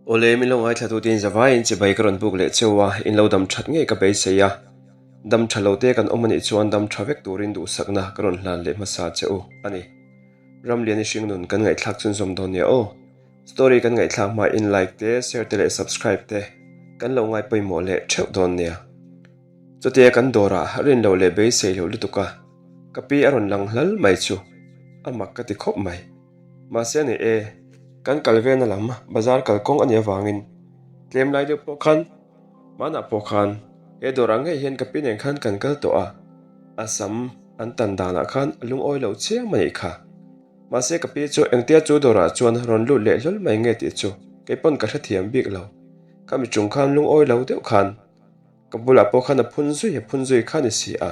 Awle, min lo ngaithla tu tin zavaiin chibai ka rawn buk leh cheu a, in lo dam that ngei ka beisei a. Dam tha lo te kan awm anih chuan dam tha vek turin duhsakna ka rawn hlan leh hmasa che u a ni. Ramlian i hringnun kan ngaihthlak chhunzawm dawn nia aw. Story kan ngaihthlak hma in like te, share te leh subscribe te kan lo ngai pawimawh leh theuh dawn nia. Chutia kan dawrah rin loh leh beisei loh lutuk a, ka pi a rawn lang hlal mai chu a mak ka ti khawp mai. Mahse ni e, kan kal vena lam bazar kalkawng a nih avangin tlem lai deuh pawh khan hmanah pawh khan he dawrah ngei hian ka pi nen khan kan kal tawh a, a sam an tan danah khan a lungawi lo chiang mai kha. Mahse ka pi chu engtia chu dawrah chuan rawn lut leh hlawl mai nge tih chu kei pawn ka hrethiam bik lo. Ka mi chung khan lungawi lo deuh khan ka bulah pawh khan a phun zui a phun zui kha ni si a.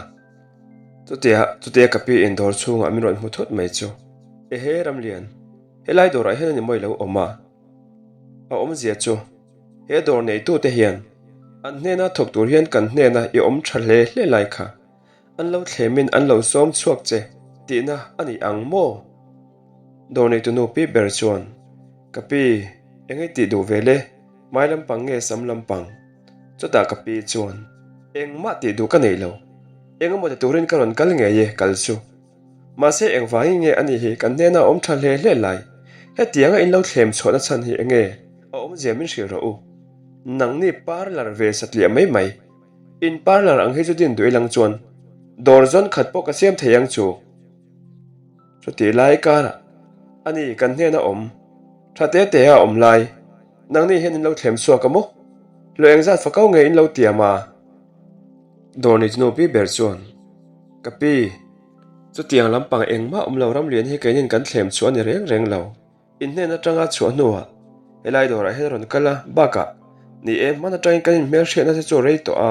Chutia chutia ka pi in dawr chhungah min rawn hmu thut mai chu. Ehe Ramlian, helai dawrah hian a ni mawi lo awm a. A awmzia chu he dawr neitute hian an hnena thawk tur hian kan hnena i awm tha hle hle lai kha. An lo thlemin an lo sawm chhuak che tihna a ni ang maw? Dawr neitunu pi ber chuan, Ka pi, eng i tih duh ve le? Hmai lampang nge sam lampang? Chutah ka pi chuan, Engmah tih duh ka nei lo. Eng emaw ti turin ka rawn kal ngei e, kal chu. Mahse engvangin nge ani hi kan hnena awm tha hle hle lai? Hetianga in lo thlem chhuahna chhan hi enge a awmzia min hrilh rawh u. Nangni parlour ve satliah mai mai. In parlour ang hi chu din duh ilang chuan dawr zawn khat pawh ka siam thei ang chu. Chutih lai karah ani kan hnena awm tha te te a awm lai nangni hian in lo thlem chhuak a maw? Hlawh engzat fa ko nge in lo tiam a? Dawr ni chnu pi ber chuan ka pi chutiang lampang engmah awm lo ramlian hi keinin kan thlem chhuah a ni reng reng lo. In hnen atanga chhuah hnuah helai dawrah hian a rawn kal a, bakah ni e hman atangin kan inhmelhriatna te chu a rei tawh a,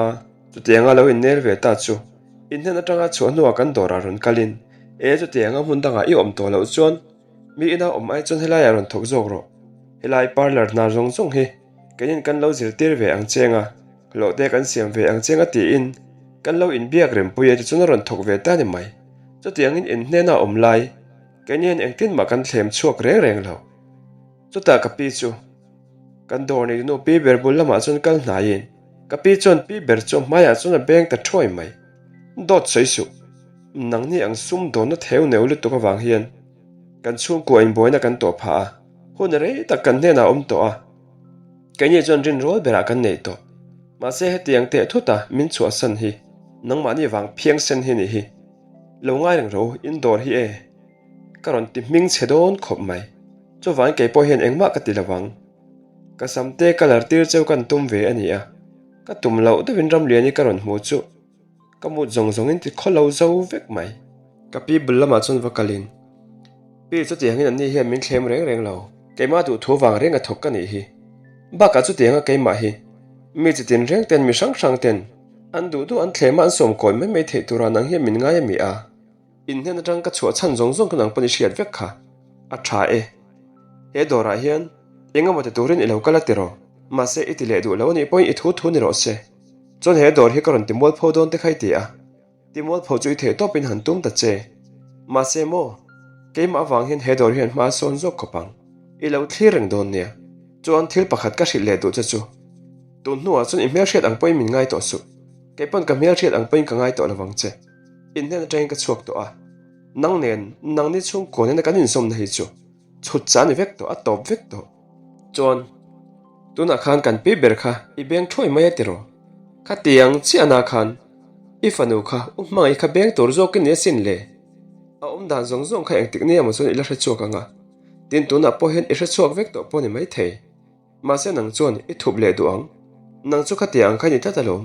chutianga lo innel ve ta chu in hnen atanga chhuah hnuah kan dawrah rawn kalin e chutianga hmun dangah i awm tawh loh chuan mi ina awm ai chuan helaiah rawn thawk zawk rawh, helai parlour hna zawng zawng hi keinin kan lo zirtir ve ang cheng a, hlawh te kan siam ve ang cheng a tiin kan lo inbiak rempui a tichuan a rawn thawk ve ta ni mai, chutiangin in hnena awm lai. Keini hian engtin mah kan thlem chhuak reng reng lo. Chutah ka pi chu kan dawr nei nu pi ber bul lamah chuan kal hnaiin ka pi chuan pi ber chu hmaiah chuan a beng ta thuai mai. Dawt sawi suh. Nangni ang sum dawnna theu neu lutuk avang hian kan chhungkua inbuaina kan tawh phah a, hun rei tak kan hnenah a awm tawh a. Keini chuan rinrawl berah kan nei tawh. Mahse hetiang teh thuta min chhuahsan hi nangmahni vang phiangsen hi ni hi. Lo ngai reng ro, in dawr hi e. Ka rawn ti hming chhe dawn khawp mai. Chuvangin kei pawh hian engmah ka ti lo vang. Ka samte ka lar tir cheu kan tum ve a ni a. Ka tum loh deuhin Ramliani ka rawn hmu chu ka mut zawng zawngin ti khaw lo zo vek mai. Ka pi bul lamah chuan va kalin, Pi chutiangin anni hian min thlem reng reng lo. Keimah duh thu vang reng a thawk ka nih hi. Bakah chutianga keimah hi mi chitin reng ten mi hrang hrang ten An duh duh an thlem a an sawm kawi mai mai theih tura nang hian min ngai a mi a? In hnen atang ka chhuah chhan zawng zawng ka nang pawn i hriat vek kha. A tha e. He dawrah hian eng emaw ti turin i lo kal a tiraw? Mahse i ti leh duh lo anih pawhin i thu thu ni rawh se. Chuan he dawr hi ka rawn ti mualpho dawn te kha i ti a. Ti mualpho chu i theih tawpin han tum ta che. Mahse maw, keimah avang hian he dawr hian hma a sawn zawk khawp ang. I lo thlir reng dawn nia. Chuan thil pakhat ka hrilh leh duh che chu. Tun hnuah chuan i hmelhriat ang pawhin min ngai tawh suh. Kei pawn ka hmelhriat ang pawhin ka ngai tawh lovang che. In hnen atangin ka chhuak tawh a. Nang nen, nangni chhungkaw nena kan inzawmna hi chu chhut chah a ni vek tawh, a tawp vek tawh. Chuan, tunah khan kan pi ber kha i beng thuai mai a tiraw? Khatiang chiahna khan i fanu kha u hmangaih kha beng tur zawk i ni asin le. A awm dan zawng zawng kha engtik nia maw chuan i la hrechhuak ang a. Tin, tunah pawh hian i hrechhuak vek tawh pawh a ni maithei. Mahse nang chuan i thup leh duh ang. Nang chu khatiang ang kha i ni tlat alawm.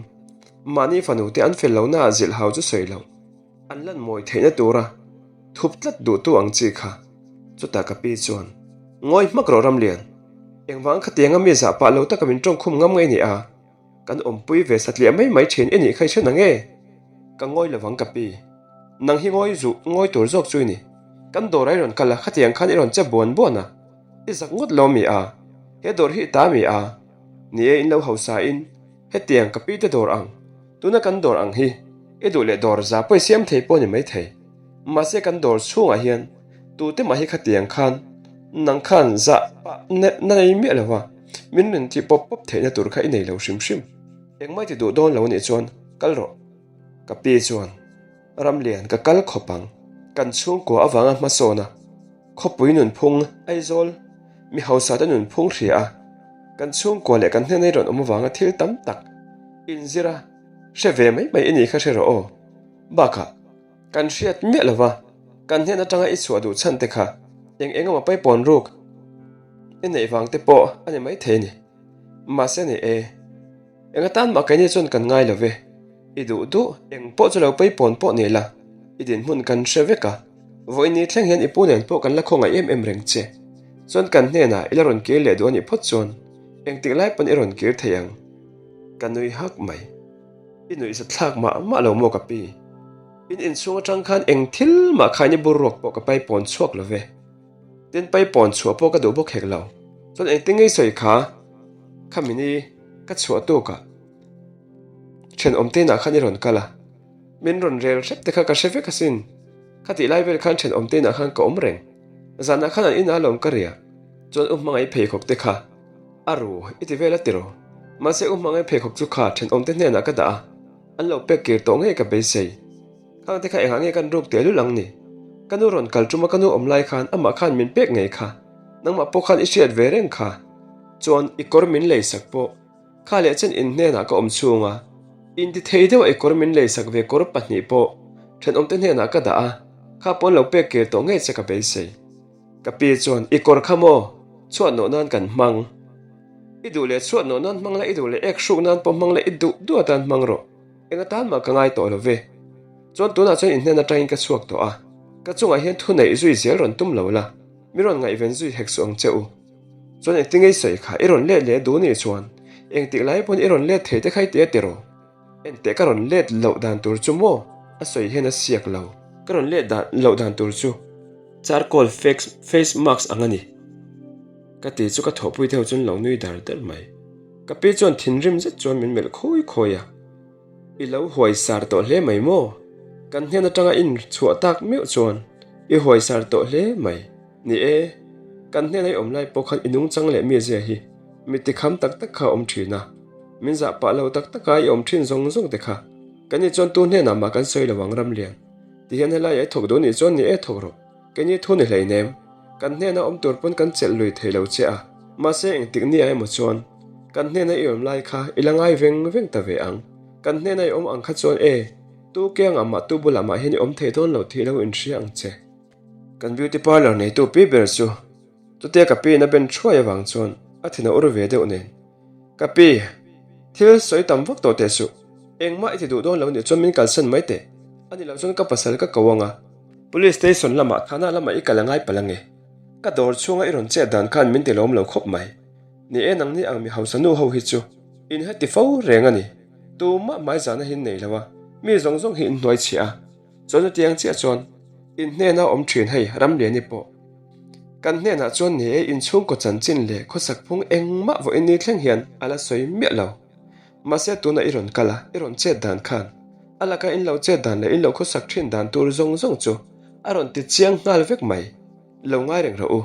Mahni fanu te an fel lohna ah zilh hau chu sawi lo. An lan mawi theihna tura thup tlat duhtu ang chi kha. Chutah ka pi chuan, Ngawi hmak rawh Ramlian. Engvang khatianga mi zah pah lo taka min tawngkhum ngam ngei ni a? Kan awmpui ve satliah mai mai thin i nih kha i hre nange? Ka ngawi lovang ka pi. Nang hi ngawi zuh ngawi tur zawk chu i ni. Kan dawrah i rawn kal a, khatiang khan i rawn che buan buan a. I zak ngawt lo mi a? He dawr hi i ta mi a? Ni e, in lo hausa in hetiang ka pi te dawr ang, tuna kan dawr ang hi i duh leh dawr za pawh i siam thei pawh ni mai thei. Mahse kan dawr chhungah hian tute mah hi khatiang khan nang khan zah pah na nei miah lo a. Min rawn tih pawp pawp theihna tur kha i nei lo hrim hrim. Engmah i ti duh dawn lo anih chuan kal rawh. Ka pi chuan, Ramlian, ka kal khawp ang. Kan chhungkua avanga hmasawn a, khawpui nunphung Aizawl mi hausa te nunphung hria a, kan chhungkua leh kan hnena i rawn awm avanga thil tam tak inzir a, hre ve mai mai i nih kha hre rawh aw. Bakah, Kan hriat miah lo va, kan hnen atanga i chhuah duh chhan te kha eng eng emaw paipawn ruk i neih vang te pawh a ni maithei a ni. Mahse ni e, eng atan mah keini chuan kan ngai lo ve. I duh duh eng pawh chu lo paipawn pawh ni la, i dinhmun kan hre vek a, vawiin thleng hian i pu nen pawh kan la khawngaih em em reng che. Chuan kan hnenah i la rawn kir leh duh a nih phawt chuan engtik lai pawn i rawn kir thei ang. Ka nui hak mai. I nuihzat thlak mah mah lo maw ka pi? In inchhung atang khan eng thil mah khain i bur ruak pawh ka paipawn chhuak lo ve. Tin paipawn chhuah pawh ka duh bawk hek lo. Chuan engtin ngei sawi kha? Khami ni ka chhuah tukah thenawm te inah khan i rawn kal a, min rawn rel hrep te kha ka hre vek asin. Khatih lai vel khan thenawm te inah khan ka awm reng. Zanah khan an inah alawm ka riah. Chuan u hmangaih pheikhawk te kha. A ru, i ti vel a tiraw? Mahse u hmangaih pheikhawk chu kha thenawmte hnenah ka dah a, an lo pek kir tawh ngei ka beisei. Khangte kha engah nge kan ruk teh lul ang ni? Ka nu rawn kal ṭuma ka nu awm lai khan amah khan min pek ngei kha. Nangmah pawh khan i hriat ve reng kha. Chuan i kawr min leisak pawh kha leh chen in hnenah ka awm chhung a, inti thei deuh a i kawr min leisak ve kawr pahnih pawh thenawmte hnenah ka dah a, kha pawh an lo pek kir tawh ngei che ka beisei. Ka pi chuan, I kawr kha maw? Chhuat nawh nan kan hmang. I duh leh chhuat nawh nan hmang la, i duh leh ek hruk nan pawh hmang la, i duh duh atan hmang rawh. Eng atan mah ka ngai tawh lo ve. Chuan tunah chuan in hnen atangin ka chhuak tawh a, ka chungah hian thu neih zui zel rawn tum lo la, mi rawn ngaihven zui hek suh ang che u. Chuan engtin ngei sawi kha i rawn let leh duh nih chuan engtik lai pawn i rawn let thei te kha i ti a ti rawh. Enteh ka rawn let loh dan tur chu maw? A sawi hian a siak lo. Ka rawn let dan loh dan tur chu charcoal face mask ang a ni. Ka ti chu ka thawhpui deuh chuan lo nui dar dar mai. Ka pi chuan thinrim zet chuan min melh khawi khawi a. I lo huai sar tawh hle mai maw? Kan hnen atanga in chhuah tak meuh chuan i huai sar tawh hle mai. Ni e, kan hnena i awm lai pawh khan i nungchang leh mizia hi mi tikham tak tak kha a awm thin a. Min zah pah lo tak taka i awm thin zawng zawng te kha kan ni chuan tu hnenah mah kan sawi lo ang Ramlian. Tihian helai i thawk duh nih chuan ni e thawk rawh. Keini thu ni hleinem. Kan hnena awm tur pawn kan chelh lui thei lo che a. Mahse engtik ni ah emaw chuan kan hnena i awm lai kha i la ngai veng veng ta ve ang. Kan hnena i awm ang kha chuan e, tu kiangah mah tu bulah mah hian i awm thei dawn lo tih lo inhria ang che. Kan beauty parlour neitu pi ber chu chutia ka pi in a ben thuai avang chuan a thin a ur ve deuh nen. Ka pi, thil sawi tam vak tawh teh suh. Engmah i ti duh dawn lo nih chuan min kalsan mai teh. A ni loh chuan ka pasal ka ko ang a. Police station lamah thana lamah i kal a ngai palh ange. Ka dawr chhunga i rawn chet dan khan min ti lawm lo khawp mai. Ni e nangni ang mi hausa nu ho hi chu in heti fo reng a ni. Tumah hmaizahna hi in nei lo a, mi zawng zawng hi in hnuai chhiah a. Chuan chutiang chiah chuan in hnena awm thin hei Ramliani pawh kan hnenah chuan ni e inchhungkaw chanchin leh khawsak phung engmah vawiin ni thleng hian a la sawi miah lo. Mahse tuna i rawn kal a, i rawn chet dan khan a laka in lo chet dan leh in lo khawsak thin dan tur zawng zawng chu a rawn ti chiang nghal vek mai. Lo ngai reng rawh u.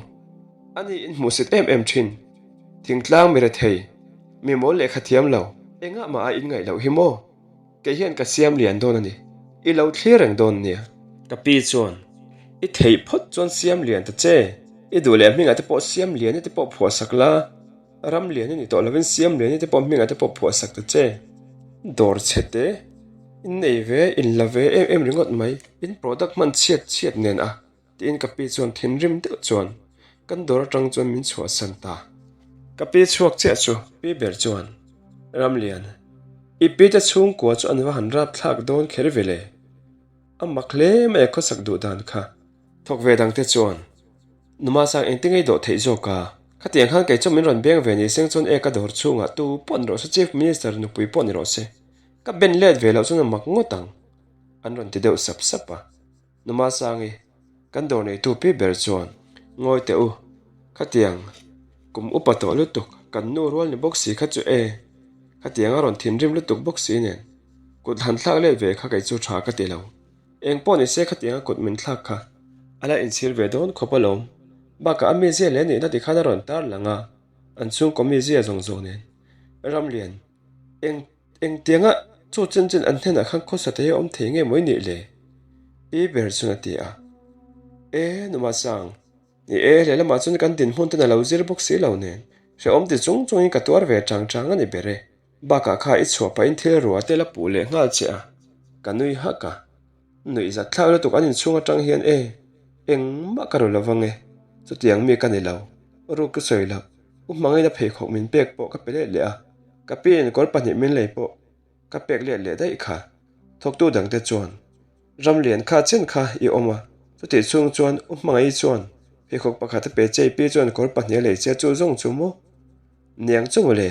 Ani in hmuhsit em em thin. Thingtlang mi rethei, mi mawl lehkha thiam lo, engah mah a inngaih loh hi maw? Kei hian ka siam lian dawn a ni. I lo thlir reng dawn nia. Ka pi chuan, I theih phawt chuan siam lian ta che. I duh leh hmingah te pawh siam lian i te pawh phuah sak la. Ram lian i ni tawh lovin siam lian i te pawh hmingah te pawh phuah sak ta che. Dawr chhe te, in nei ve, in la ve em em ringawt mai. In product hman chhiat chhiat nen a. Tiin ka pi chuan thinrim deuh chuan kan dawr atang chuan min chhuahsan ta. Ka pi chhuak chiah chu pi ber chuan, Ramlian, i pi te chhungkua chu an va han rap thlak dawn kher ve le. A mak hle mai a khawsak duh dan kha. Thawk ve dang te chuan, Numa sang engtin ngei dawh theih zawk a? Khatiang khan kei chu min rawn beng ve ni seng chuan e ka dawr chhungah tu pawh ni rawh se Chief Minister nupui pawh ni rawh se. Ka ben let ve loh chuan a mak ngawt ang an rawn ti deuh sap sap a. Numasangi, kan dawr neitu pi ber chuan, Ngawi teh u, khatiang kum upa tawh lutuk, kan nu rual ni bawk si kha chu e, khatiang a rawn thinrim lutuk bawk si nen, kut han thlak let ve kha kei chu tha ka ti lo. Eng pawh ni se khatiang a kut min thlak kha a la inchhir ve dawn khawp alawm. Bakah a mizia leh nihna tikhan a rawn tar lang a. An chhungkaw mi zia zawng zawng nen Ramlian eng engtianga chu chen chen an hnenah khan khawsa te hi a awm thei nge maw i nih le? Pi ber chuan a ti a. E Numasang, ni e lehlamah chuan kan dinhmun ten a lo zir bawk si lo nen hrehawm ti chung chungin ka tuar ve chang chang a ni ber e. Bakah kha i chhuah pahin thil rua te la puh leh nghal che a, ka nui hak a. Nuih zat thlak lutuk an inchhung atang hian e, engmah ka ru lo vang e, chutiang mi ka ni lo, ruk ka sawi loh, u hmangaihna pheikhawk min pek pawh ka pe let leh a, ka piin kawr pahnih min lei pawh ka pek let leh daih kha. Thawktu dangte chuan, Ramlian kha chen kha i awm a, chutih chhung chuan u hmangaih chuan pheikhawk pakhat a pe che i pi chuan kawr pahnih a lei che chu zawng chu maw? Niang chu mawle.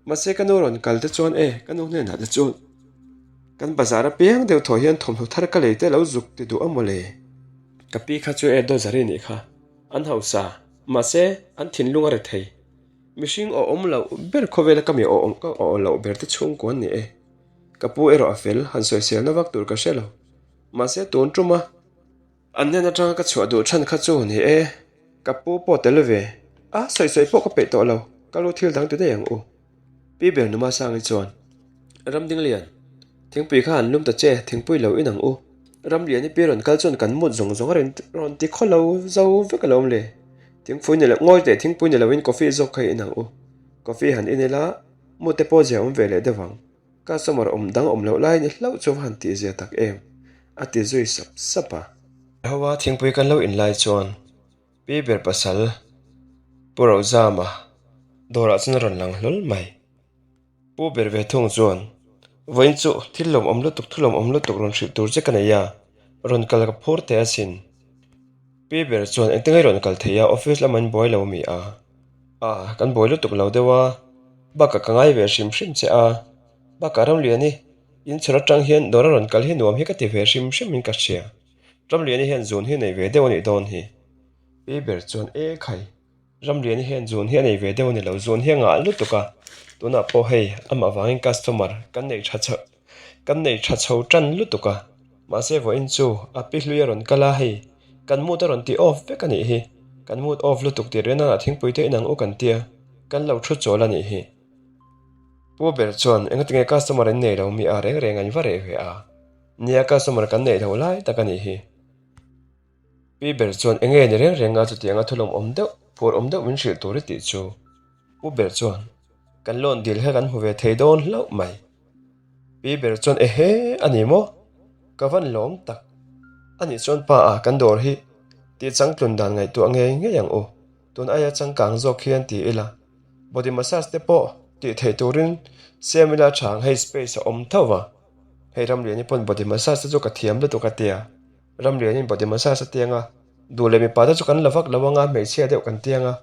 Mahse ka nu rawn kal te chuan e, ka nu hnenah te chuan kan bazar apiang deuh thaw hian thawmhnaw thar ka lei te lo zuk ti duh a mawle. Ka pi kha chu e dawzar i nih kha, an hausa, mahse an thinlung a ri thei. Mihring aw awm loh ber khawvela ka mi aw awm ka aw loh ber te chhungkua an ni e. Ka pu erawh a fel, han sawiselna vak tur ka hre lo. Mahse tun tuma. An hnen atanga ka chhuah duh chhan kha chu ni e, ka pu pawh tel ve a, sawi sawi pawh ka peih tawh lo, ka lu thil dang ti daih ang u. Pi ber Numa Sangi chuan, Ramdinglian, thingpui kha han lum ta che, thingpui lo in ang u. Ramliani pi rawn kal chuan kan mut zawng zawng a rawn ti khaw lo zo vek alawm le. Thingpui ni lo, ngawi teh thingpui ni loin coffee zawk kha in ang u. Coffee han in ila, mut te pawh zia awm ve leh deuh ang. Customer awm dang awm loh laiin i hlauh chu va han tih zia tak em? a ti zui sap sap a. Hawa thingpui kan lo in lai chuan Pi ber pasal Pu Rozama dawrah chuan a rawn lang hlawl mai. Pu ber ve thung chuan Vawiin chu thil lawmawm lutuk thu lawmawm lutuk rawn hrilh tur che ka nei a, rawn kal ka phur teh asin. Pi ber chuan engtin nge rawn kal thei a, office lamah in buai lo mi a? A, kan buai lutuk lo deuh a, bakah ka ngai ve hrim hrim che a, bakah Ramliani inchhawr atang hian dawr a rawn kal hi nuam hi ka ti ve hrim hrim in ka hria, Ramliani hian zun hi nei ve deuh a nih dawn hi. Pi ber chuan e khai, Ramliani hian zun hi a nei ve deuh a ni lo, zun hi a ngah lutuk a, tunah pawh hei amah vangin customer kan nei tha chho Kan nei tha chho tan lutuk a, mahse vawiin chu a pi hlui a rawn kal a, hei kan mood a rawn ti off vek a nih hi, kan mood off lutuk tih rian a thingpui te inang u kan tia, kan lo thu chawl a nih hi. Pu ber chuan engatinge customer in nei lo mi a reng reng an va reh ve a, nia customer kan neih loh lai tak a nih hi. Pi ber chuan enge ni reng reng a chutianga thulawm awm deuh, phur awm deuh min hrilh tur i tih chu. Pu ber chuan kan loan dil kha kan hmu ve thei dawn hlauh mai. Pi ber chuan ehe a ni maw? Ka van lawm tak. A nih chuan pa a kan dawr hi tih changtlun dan ngaihtuah ngei ngei ang u. Tun aia changkang zawk hian ti ila body massage te pawh tih theih turin siam ila tha ang hei space a awm tho va. Hei Ramliani pawn body massage te chu ka thiam lutuk a tia. Ramlianin body massage a tiang a, duh leh mipa te chu kan la vak lo anga hmeichhia deuh kan tiang a,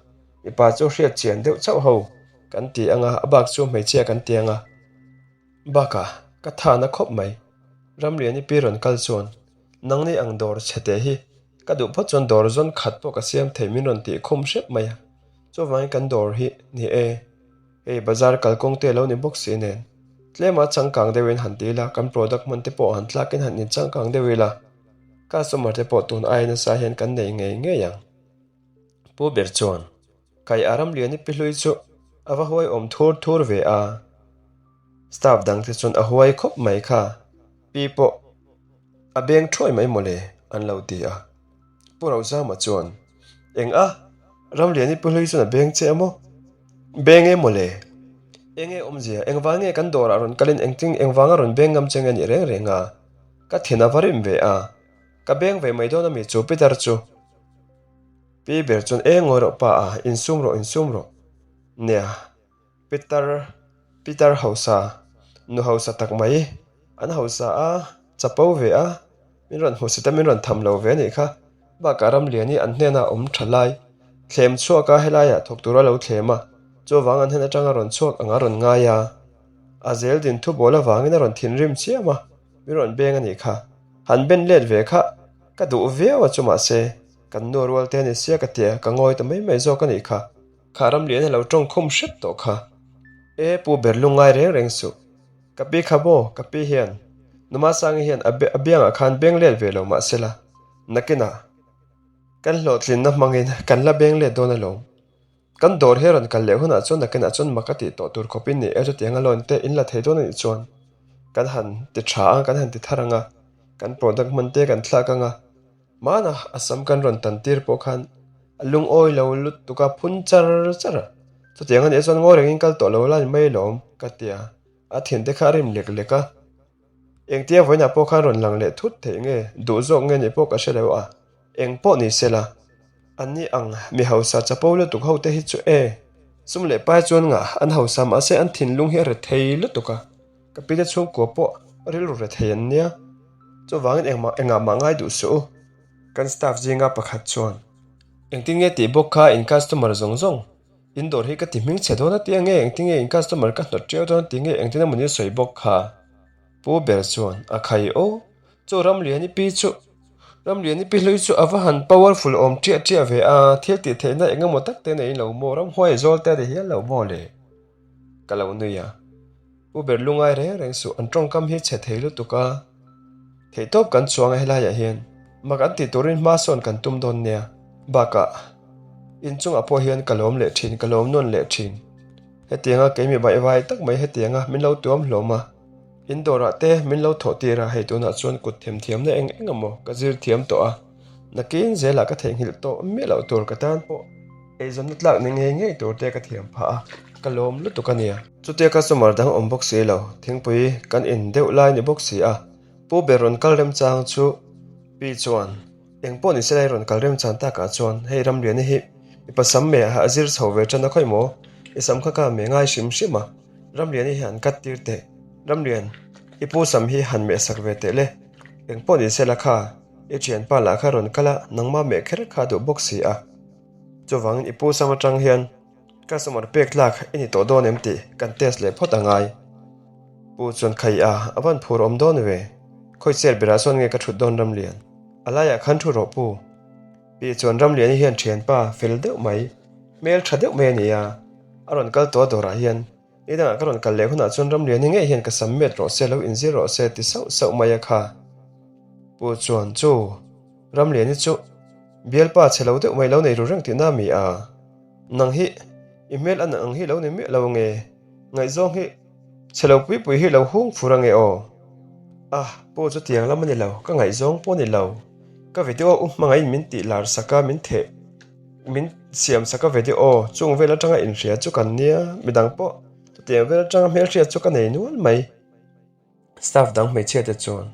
mipa chu hriat chian deuh chauh ho kan ti anga a bak chu hmeichhia kan tiang a. Bakah ka thana khawp mai. Ramliani pi rawn kal chuan nangni ang dawr chhe teh hi ka duh phawt chuan dawr zawn khat pawh ka siam thei min rawn tih khum hrep mai a, chuvangin kan dawr hi ni e, hei bazar kalkawng te lo ni bawk si nen tlema changkang deuhin han ti ila kan product hman te pawh han tlakin han inchangkang deuh ila customer te pawh tun aia nasa hian kan nei ngei ngei ang. Pu ber chuan Kai a Ramliani pi hlui chu a va huai awm thur thur ve a. Staff dang te chuan a huai khawp mai kha, pi pawh a beng thuai mai mawle an lo ti a. Pu Rozama chuan, Eng a, Ramliani pi hlui chuan a beng che a maw? Beng e mawle. Eng e awmzia, engvang nge kan dawrah rawn kalin engtin engvanga rawn beng ngam che nge nih reng reng a? Ka thin a va rim ve a, ka beng ve mai dawn a mi chu Peter chu. Pi ber chuan e ngawi rawh pa a, insum rawh insum rawh. Nia, Peter, Peter hausa, nu hausa tak mai, an hausa a, chapo ve a, min rawn hmu sit a min rawn tham lo ve anih kha. Bakah Ramliani an hnenah awm tha lai, thlem chhuak a helaiah thawk tur a lo thlem a, chuvang an hnen atanga rawn chhuak ang a rawn ngai a. A zel din thu bawl avangin a rawn thinrim chiam a, min rawn beng anih kha. Han ben let ve kha ka duh viau a chu mahse, Kan nu rual te ni sia ka tia, ka ngawi ta mai mai zawk a nih kha. Kha Ramlian a lo tawng khum hrep tawh kha. E pu ber lu ngai reng reng suh. Ka pi kha maw, ka pi hian Numasangi hian a a biangah khan beng let ve lo mahsela, nakinah kan hlawhtlinna hmangin kan la beng let dawn alawm. Kan dawr hi a rawn kal leh hunah chuan nakinah chuan mak a tih tawh tur khawpin ni e chutianga loan te in la thei dawn a nih chuan kan han ti tha ang kan han ti thar ang a, kan product hman te kan thlak ang a, hmana a sam kan rawn tan tir pawh khan a lungawi lo lutuk a phun char char a, chutiang a nih chuan ngawi rengin kal tawh lo la ni mai lawm ka ti a, a thiante kha a rim lek lek a. Engtia vawiinah pawh khan rawn lang leh thut theih nge duh zawk nge nih pawh ka hre lo a, eng pawh ni se la. Anni ang mi hausa chapo lutuk ho te hi chu e, sum leh pai chuan ngah an hausa mahse an thinlung hi a re thei lutuk a, ka pi te chhungkua pawh rilru re thei an nia. Chuvangin engmah engah mah ngai duh suh u. Kan staff zinga pakhat chuan, Engtin nge tih bawk kha in customer zawng zawng In dawr hi ka ti hming chhe dawn a tia nge engtin nge in customer ka hnawt ṭiau dawn ti nge engtin emaw ni sawi bawk kha? Pu ber chuan a khai aw. Chu Ramliani pi chu Ramliani pi hlui chu a va han powerful awm ṭiah ṭiah ve a, thil tih theihna eng emaw tak te nei lo maw, ramhuai zawl te a ni hial lo maw le? Ka lo nui a. Pu ber lungai reng reng suh, an tawngkam hi chhe thei lutuk a, theihtawp kan chuang a helaiah hian mak an tih turin hma sawn kan tum dawn nia. Bakah, inchungah pawh hian ka lawm leh thin, ka lawm nawn leh thin. Hetianga keimi baihvai tak mai hetianga min lo tuam hlawm a, in dawrah te min lo thawh tir a, hei tunah chuan kut themthiamna eng eng emaw ka zir thiam tawh a, nakin zelah ka theihnghilh tawh miah loh tur ka tan pawh eizawnna tlak ni ngei ngei tur te ka thiam phah a, ka lawm lutuk a nia. Chutia customer dang awm bawk si lo, thingpui kan in deuh lai ni bawk si a, Pu ber rawn kal remchang chu Pi chuan, Eng pawh ni se lai rawn kal remchang takah chuan hei Ramliani hi mipa sam meh a zir chho ve tan a khawi maw? I sam kha ka meh ngai hrim hrim a, Ramliani hi han cut tir teh, Ramlian, i pu sam hi han meh sak ve teh le, eng pawh ni se la kha, i thianpa lah kha rawn kal a, nangmah meh kher kha duh bawk si a, chuvangin i pu sam atang hian Customer pek tlak i ni tawh dawn em tih kan test leh phawt a ngai. Pu chuan khai a, a van phur awm dawn ve. Khawi chair berah sawn nge ka thut dawn Ramlian? A laiah khan thu rawh pu. Pi chuan Ramliani hian thianpa fel deuh mai, hmel tha deuh mai a ni a, a rawn kal tawh a dawrah hian ni dangah ka rawn kal leh hunah chuan Ramliani ngei hian ka sam met rawh se lo inzir rawh se ti sauh sauh mai a kha. Pu chuan chu Ramliani chu bialpa chhe lo deuh mai lo nei ru reng tihna a mi a. Nang hi i hmel a nang ang hi lo ni miah lo nge? Ngaihzawng hi chhe lo pui pui hi lo hung fur ange aw. Ah, pawh chu tiang lam a ni lo, ka ngaihzawng pawh a ni lo. Ka video u hmangaihin min tih lar sak a, min theh, min siam sak a video chung vel atanga inhria chu kan nia, midang pawh chutiang vel atanga hmelhriat chu ka nei nual mai. Staff dang hmeichhia te chuan,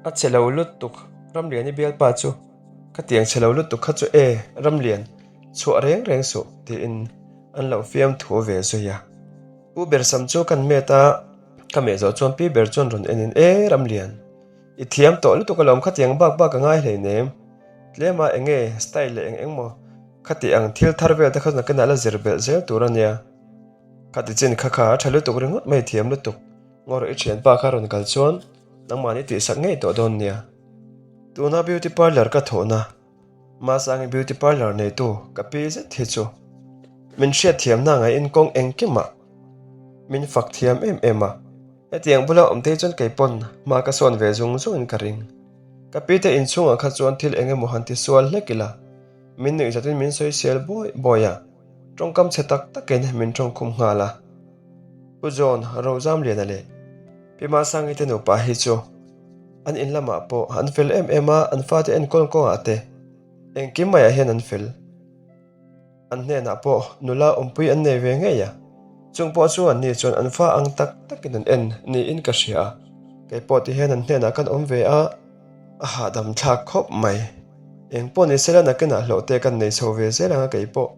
A chhe lo lutuk, Ramliani bialpa chu ka tiang chhe lo lutuk kha chu e, Ramlian, chhuah reng reng suh, tiin an lo fiam thu ve zui a. Pu ber sam chu kan met a, ka meh zawh chuan pi ber chuan rawn en in, E Ramlian, i thiam tawh lutuk alawm kha tiang bak bak a ngai hleinem, tlema eng nge style leh eng eng maw khati ang thil thar vel te kha nakinah la zir belh zel tur a nia, khati chin kha kha a tha lutuk ringawt mai thiam lutuk. Ngawr i thianpa kha rawn kal chuan nangmahni tihsak ngei tawh dawn nia. Tuna beauty parlour ka thawhna, Masangi beauty parlour neitu ka pi zet hi chu min hriatthiamna ngaiin kawng engkimah min fak thiam em em a. Hetiang bula awm te hi chuan kei pawn hma ka sawn ve zung zungin ka ring. Ka pi te inchhungah kha chuan thil eng emaw han ti sual hlek ila min nuih zatin min sawisel bawi bawi a, tawngkam chhe tak takin min tawngkhum nghal a. Pu John Rozamliana leh Pi Masangi te nupa hi chu an in lamah pawh an fel em em a, an fate enkawl kawngah te engkim maiah hian an fel. An hnenah pawh nula awmpui an nei ve ngei a, chung pawh chu an ni chuan an fa ang tak takin an en niin ka hria a, kei pawh ti hian an hnenah kan awm ve a, a hahdam thlak khawp mai. Eng pawh ni sela nakinah hlawh te kan nei chho ve zel ang a kei pawh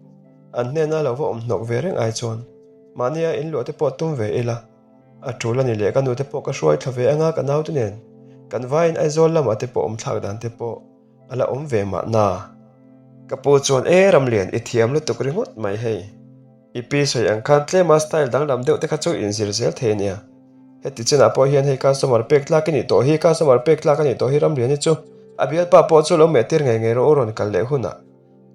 an hnena lo va awm hnawk ve reng ai chuan. Mahnia in luah te pawh tum ve ila, a tul a ni leh ka nu te pawh ka hruai thla ve anga ka naute nen kan vaiin Aizawl lamah te pawh awm thlak dan te pawh a la awm ve mahna. Ka pu chuan e Ramlian i thiam lutuk ringawt mai hei, i pi sawi ang khan tlema style danglam deuh te kha chu inzir zel thei a nia. Heti chinah pawh hian hei customer pek tlak i nih tawh hi, customer pek tlak a nih tawh hi Ramlian hi chu a bialpa pawh chu lo meh tir ngei ngei rawh u rawn kal leh hunah.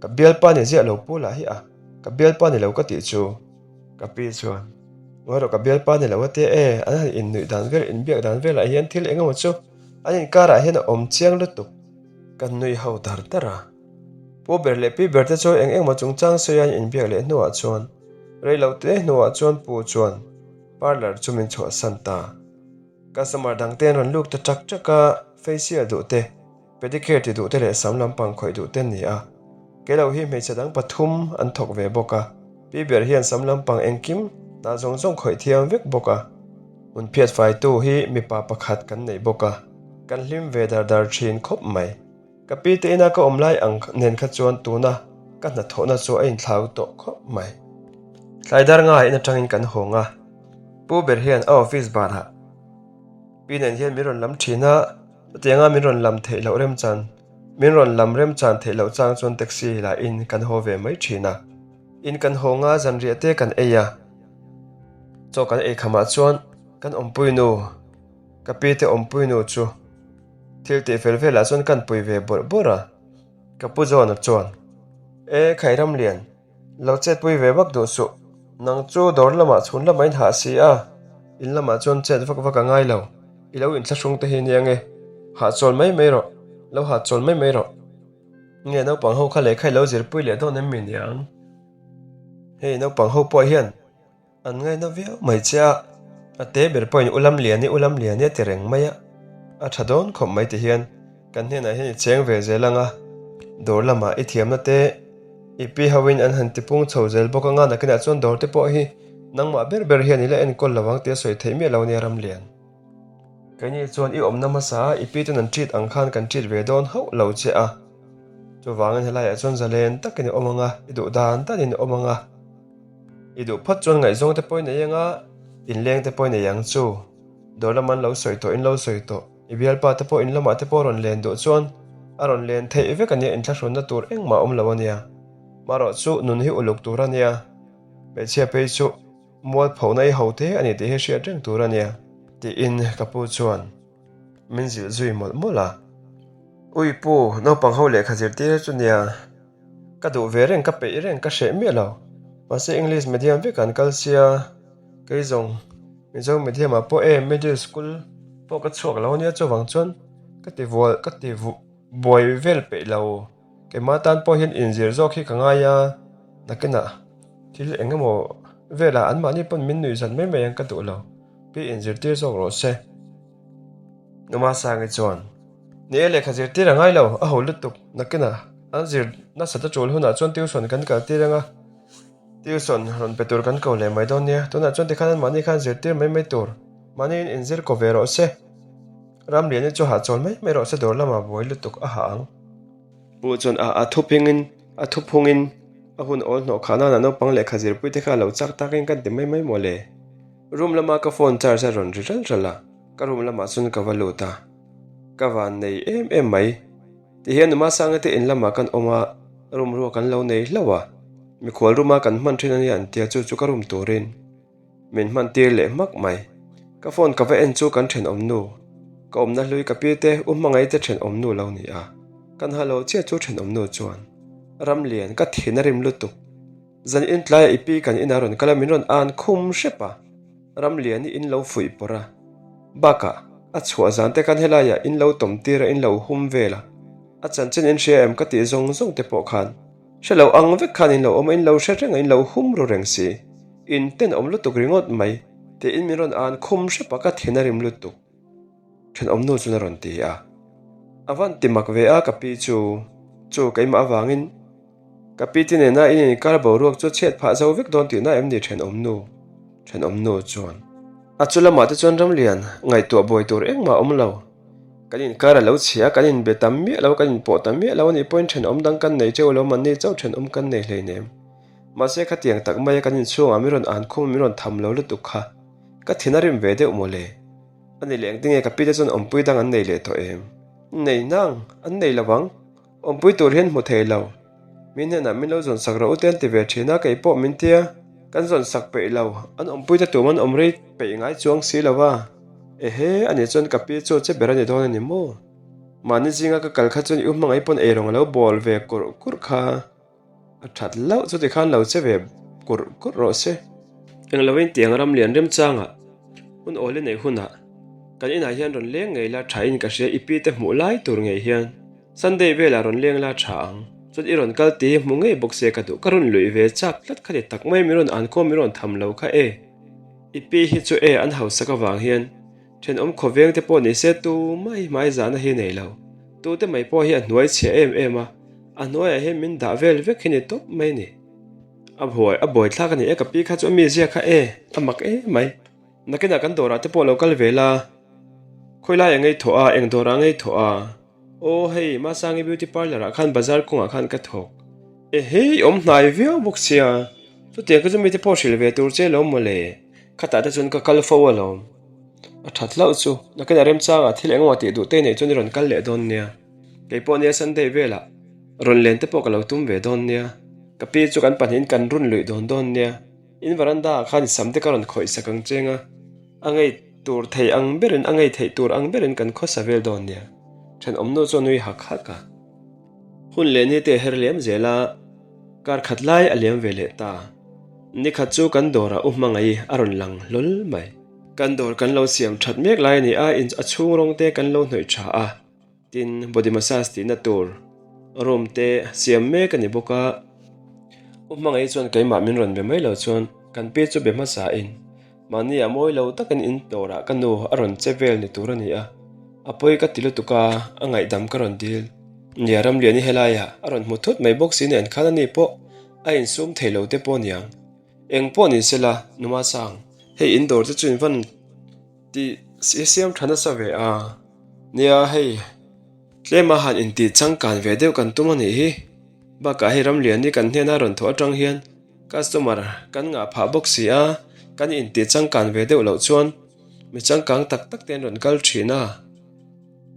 Ka bialpa ni ziah lo pu lah hi a, ka bialpa ni lo ka tih chu. Ka pi chuan, Ngawi rawh ka bialpa ni lo a tia e, an han innuih dan vel, inbiak dan velah hian thil eng emaw chu an inkarah hian a awm chiang lutuk. Kan nui ho dar dar a. Pu ber leh pi ber te chu eng engmaw chungchang sawi a inbiak leh hnuah chuan rei lo te hnuah chuan pu chuan parlour chu min chhuahsan ta. Customer dang te an rawn luk ta chak chak a, facial duh te, pedicure ti duh te leh sam lampang khawih duh te an ni a. Kei lo hi hmeichhe dang pathum an thawk ve bawk a, pi ber hian sam lampang engkim hna zawng zawng khawih thiam vek bawk a. Hmun phiat faitu hi mipa pakhat kan nei bawk a, kan hlim ve dar dar thin khawp mai. Ka pi te ina ka awm lai ang nen kha chuan tuna ka hnathawhna chu a inthlau tawh khawp mai. Tlai dar nga in atangin kan hawng a, Pu ber hian a office banah pi nen hian min rawn lam thin a, chutianga min rawn lam theih loh remchan min rawn lam remchan theih loh chang chuan taxi lah in kan haw ve mai thin a. In kan hawng a, zanriah te kan ei a, chaw kan ei khamah chuan kan awmpui nu ka pi te awmpui nu chu Thil tih fel velah chuan kan pui ve bawrh bawrh a, ka pu John-a chuan, E Khairamlian, lo chetpui ve vak duh suh, nang chu dawr lamah chhun lamah in hah si a, in lamah chuan chet vak vak a ngai lo, i lo inthlahrung te hi nia nge, hahchawl mai mai rawh, lo hahchawl mai mai rawh. Nge naupang ho kha lehkha i lo zirpui leh dawn em mi niang? Hei naupang ho pawh hian An ngaina viau mai che a, a te ber pawhin u Lamliani u Lamliani a ti reng mai a, a tha dawn khawp mai ti hian kan hnenah hian i cheng ve zel ang a, dawr lamah i thiamna te i pi hoin an han tipung chho zel bawk anga nakinah chuan dawr te pawh hi nangmah ber ber hian i la enkawl lo ang tih a sawi theih miah lo ania Ramlian. Keini chuan i awmna hmasa i pi ten an treat ang khan kan treat ve dawn hauh lo che a, chuvangin helaiah chuan zalen takin i awm ang a, i duh dan danin i awm ang a. I duh phawt chuan ngaihzawng te pawhin ei anga inleng te pawhin ei ang chu. Dawr lama an lo sawi tawh in lo sawi tawh. I bialpa te pawh in lamah te pawh rawn len duh chuan a rawn len theih vek ania inthlahrunna tur engmah a awm lo ania. Marawh chu nun hi uluk tur ania. Hmeichhia phei chu mualphohna i ho te ani tih hi hriat reng tur ania. Tiin ka pu chuan min zilh zui mawlh mawlh a. Ui pu, naupang ho lehkha zirtir chu nia. Ka duh ve reng, ka peih reng, ka hreh miah lo. Mahse English medium vek an kal sia, kei zawng Mizo medium ah pawh e middle school pawh ka chhuak lo ania chuvang chuan ka ti vual ka ti buai vel peih lo. Keimah tan pawh hian inzir zawk hi ka ngai a, nakinah thil eng emaw velah anmahni pawn min nuih zat mai mai ang ka duh lo, pi inzirtir zawk rawh se. Numa Sangi chuan. Ni e, lehkha zirtir a ngai lo, a ho lutuk. Nakinah an zir nasat a tul hunah chuan tuition kan kal tir ang a, tuition rawn pe tur kan ko leh mai dawn nia. Tunah chuan tikhan anmahni khan zirtir mai mai tur, mahniin inzir ko ve rawh se. Ramliani chu hahchawl mai mai rawh se dawr lamah buai lutuk a hah ang. Pu chuan a a thuphingin a thuphungin a hun awl hnawh khah nana naupang lehkha zirpui te kha a lo chak takin kan ti mai mai maw le. Room lama ka phone charge a rawn ri ral ral a, ka room lamah chuan ka va lut a. Ka van nei em em mai. Tihian numa sanga te in lamah kan awm a, room ruak an lo nei hlauh a. Mikhual room a kan hman thin ania an tia chu chu ka room turin min hman tir leh hmak mai. Ka phone ka va en chu kan thenawm nu, ka awmna hlui ka pi te u hmangaih te thenawm nu lo ni a. Kan ha lo chiah chu thenawm nu chuan Ramlian ka thin a rim lutuk. Zan in tlaiah i pi kan inah rawn kal a min rawn an khum hrep a. Ramlian i in lo fuih pawrh a, bakah a chhuah zan te khan helaiah in lo tawm tir a in lo hum vel a, a chanchin in hria em ka tih zawng zawng te pawh khan hre lo ang vek khan in lo awm a in lo hre reng a in lo hum ru reng si, in tenawm lutuk ringawt mai tiin min rawn an khum hrep a ka thin a rim lutuk. Thenawmnu chuan a rawn ti a, a van ti mak ve a ka pi chu, chu keimah avangin Ka pi te nena in inkar boruak chu chhiat phah zo vek dawn tihna em ni thenawmnu? Thenawmnu chuan a chu lamah te chuan Ramlian ngaihtuah buai tur engmah a awm lo. Kan inkar a lo chhia a, kan inbe tam miah lo, kan inpawh tam miah lo a nih pawhin thenawm dang kan nei teuh lo, mahni chauh thenawm kan nei hleinem. Mahse khatiang tak maia kan inchhungah min rawn an khum a, min rawn tham lo lutuk kha ka thin a rim ve deuh mawle. A ni leh engtinge ka pi te chuan awmpui dang an nei leh tawh em? Nei nang, an nei lo ang. Awmpui tur hian hmu thei lo. Mi hnenah min lo zawn sak rawh u te an ti ve thin a, kei pawh min tia kan zawn sak peih lo. An awmpui te tum an awm rei peih ngai chuang si lo a. Ehe, ani chuan ka pi chu che ber a ni dawn a ni maw? Mahni zinga ka kal kha chuan i u hmangaih pawn eirawng a lo bawl ve kurh kurh kha. A that hlauh chu tikhan lo che ve kurh kurh rawh se. Englo in tiang ram lian remchangah hun awl i neih hunah kan inah hian rawn leng ngei la tha in ka hria i pi te hmuh lai tur ngei hian Sunday velah rawn leng la tha ang. Chuan i rawn kal tih hi hmu ngei bawk se ka duh. Ka rawn luih ve chak tlat kha ti tak mai min rawn an khawm min rawn tham lo kha e. I pi hi chu e an hausak avang hian thenawm khawveng te pawh ni se tu mai hmai zahna hi nei lo. Tute mai pawh hi a hnuai chhia em em a, a hnuaiah hian min dah vel vek hi ni tawp mai ni. A buai a buai thlak a ni e ka pi kha chu a mizia kha e a mak em mai. Nakinah kan dawrah te pawh lo kal ve la. Khawilai a ngei thawh a, eng dawrah a ngei thawh a. Aw hei, Masangi beauty parlour ah khan bazar kawngah khan ka thawk. Ehe, i awm hnai viau bawk sia. Chutiang ka chu mite pawh hrilh ve tur che alawm mawle. Khatah te chuan ka kal fo alawm. A that hlauh chu, nakinah remchangah thil engemaw tih duh te nei chuan i rawn kal leh dawn nia. Kei pawh nia Sunday velah rawn len te pawh ka lo tum ve dawn nia. Ka pi chu kan pahnihin kan run luih dawn dawn nia. In veranda ah khan i sam te ka rawn khawih sak ang cheng a. A ngei tur thei ang berin a ngei theih tur ang berin kan khawsa vel dawn nia. Thenawmnu chu a nui hak hak a. Hun leh ni te a her liam zel a, kar khat lai a liam ve leh ta. Ni khat chu kan dawrah u hmangaih a rawn lang hlawl mai. Kan dawr kan lo siam that mek lai a ni a, in a chhung rawng te kan lo hnawih tha a. Tin, body massage tihna tur room te siam mek a ni bawk a. U hmangaih chuan keimah min rawn be mai lo chuan kan pi chu be hmasa in mahni a mawi lo takin in dawrah ka nu a rawn che vel ni tur a ni a. A pawi ka ti lutuk a, a ngaihdam ka rawn dil. Nia Ramliani helaiah a rawn hmu thut mai bawk si nen khan ani pawh a insum thei lo te pawh niang. Eng pawh ni sela Numa Sang, hei in dawr te chu in van Tih i siam tha nasa ve a. Nia hei, tlema han intih changkan ve deuh kan tum a nih hi. Bakah hei Ramliani kan hnena rawn thawh atang hian customer kan ngah phah bawk si a, kan intih changkan ve deuh loh chuan mi changkang tak tak te an rawn kal thin a.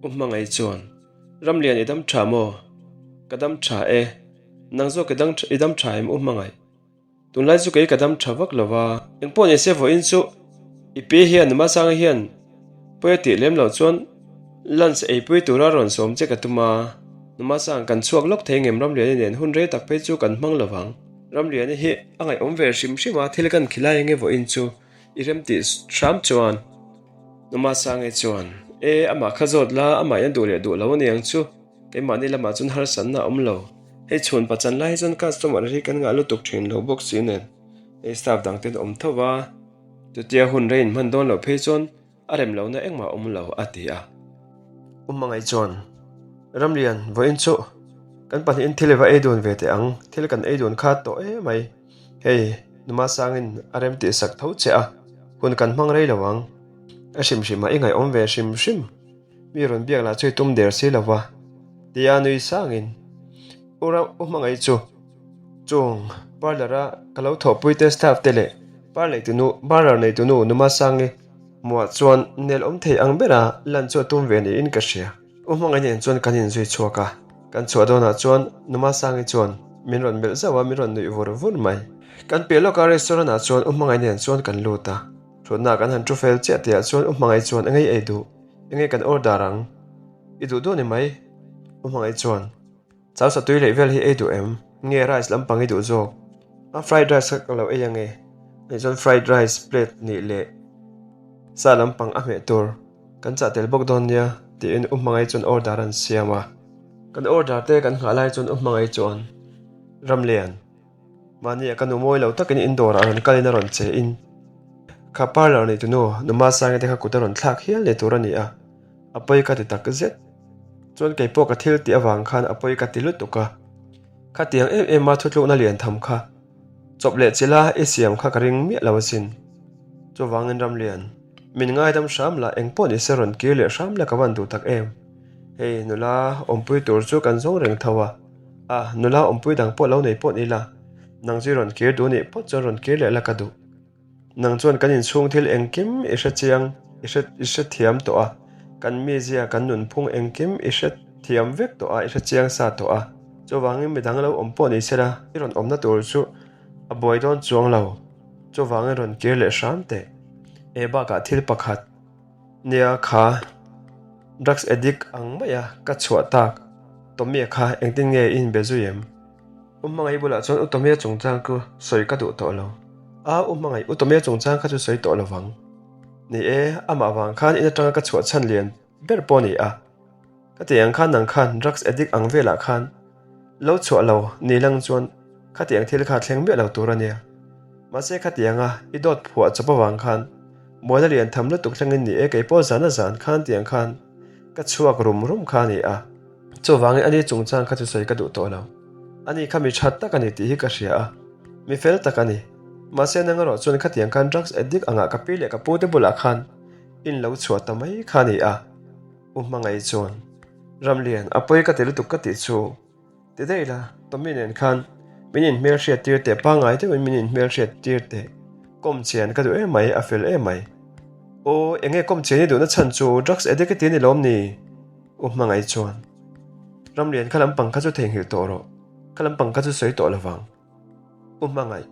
U Hmangaih chuan, Ramlian i dam tha maw? Ka dam tha e. Nang zawk i dam tha em U Hmangaih? Tunlai chu kei ka dam tha vak lo va. Engpawh ni se vawiin chu i pi hian Masanga hian pawi a tih lem loh chuan lunch eipui tura rawn sawm che ka tum a. Numasang kan chhuak lawk thei ngem Ramliani nen hun rei tak phei chu kan hmang lo vang. Ramliani hi a ngaihawm ve hrim hrim a, thil kan khilai enge vawiin chu i rem tih hram chuan Numasangi chuan e amah kha zawt la, amah in a duh leh duh lo aniang chu. Keimahni lamah chuan harsatna a awm lo. Hei chhun pachan lai hi chuan customer hi kan ngah lutuk thin lo bawk si nen hei staff dang ten awm tho va, chutia hun rei in hman dawn loh phei chuan a rem lohna engmah a awm lo a ti a. U Hmangaih chuan, Ramlian, vawiin chu kan pahnihin thil i va ei dun ve teh ang, thil kan ei dun kha tawh em mai. Hei, Numa Sangin a rem tih sak tho che a, hun kan hmang rei lo ang. A hrim hrim a, i ngaihawm ve hrim hrim. Mi rawn biak lah chu i tum der si lo va, tia nui sangin U Ram U Hmangaih chu chung parlour a ka lo thawhpui te staff te leh par neitunu parlour neitunu Numa Sangi hmuah chuan nel awm thei ang bera lan chu a tum ve niin ka hria. U Hmangaih nen chuan kan inzui chhuak a, kan chhuah dawnah chuan Numa Sangi chuan min rawn melh zauh a, min rawn nuih vur vur mai. Kan piah lawka restaurant ah chuan U Hmangaih nen chuan kan lut a, thutna kan han thu fel chiah tihah chuan U Hmangaih chuan a ngei ei duh. Enge kan order ang? I duh duh ni mai. U hmangaih chuan, Chau sa tui leh vel hi ei duh em? Nge rice lampang i duh zawk? A fried rice kha ka lo ei ange. Ani chuan fried rice plate nih leh sa lampang a hmeh tur kan chah tel bawk dawn nia tiin U hmangaih chuan order an siam a. Kan order te kan nghah lai chuan U hmangaih chuan, Ramlian. Mahni a ka nu mawi lo takin in dawrah rawn kalin a rawn che in kha parlour nei tunu Numa Sangi te kha kut a rawn thlak hial nei tur a ni a, a pawi ka ti tak zet. Chuan kei pawh ka thil tih avang khan a pawi ka ti lutuk a, khatiang em em a thutlukna lian tham kha chawp leh chila i siam kha ka ring miah lo asin. Chuvangin Ramlian, min ngaidam hram la engpawh ni se rawn kir leh hram la ka van duh tak em. Hei nula awmpui tur chu kan zawng reng tho a. A, nula awmpui dang pawh lo nei pawh ni la, nang chu i rawn kir duh nih phawt chuan rawn kir leh la ka duh. Nang chuan kan inchhung thil engkim i hre chiang, i hre i hre thiam tawh a, kan mizia, kan nunphung engkim i hre thiam vek tawh a, i hre chiang sa tawh a. Chuvangin midang lo awm pawh ni se la, i rawn awmna tur chu a buai dawn chuang lo. Chuvangin rawn kir leh hram teh. E bakah thil pakhat. Nia kha drugs addict ang maia ka chhuah tak Tommy-a kha engtin nge i inbe zui em? U Hmangaih bulah chuan U Tommy-a chungchang chu sawi ka duh tawh lo. A, U Hmangaih, U Tommy-a chungchang kha chu sawi tawh lo vang. Ni e, amah vang khan in atanga ka chhuah chhan lian ber pawh a ni a. Ka ti ang khan nang khan drugs addict ang velah khan. Lo chhuah lo ni lang chuan khatiang thil kha thleng miah lo tur a nia. Mahse khatianga i dawt phuah chawp avang khan muana lian tham lutuk thlengin ni e keipawh zan a zan khan tiang khan ka chhuak rum rum kha a ni a. Chuvangin ani chungchang kha chu sawi ka duh tawh lo. Ani kha mi that tak a ni tih hi ka hria a, mi fel tak a ni. Mahse nang erawh chuan khatiang khan drugs addict angah ka pi leh ka pu te bulah khan in lo chhuah ta mai kha a ni a. U Hmangaih chuan, Ramlian, a pawi ka ti lutuk ka tih chu. Ti daih la, Tommy nen khan min inhmelhriat tir teh, pangngai deuhin min inhmelhriat tir teh. Kawm chian ka duh em mai, a fel em mai. Aw, eng nge kawm chian i duhna chhan chu drugs addict i ti a ni lawm ni? U Hmangaih chuan, Ramlian kha lampang kha chu theihnghilh tawh rawh, kha lampang kha chu sawi tawh lovang. U Hmangaih,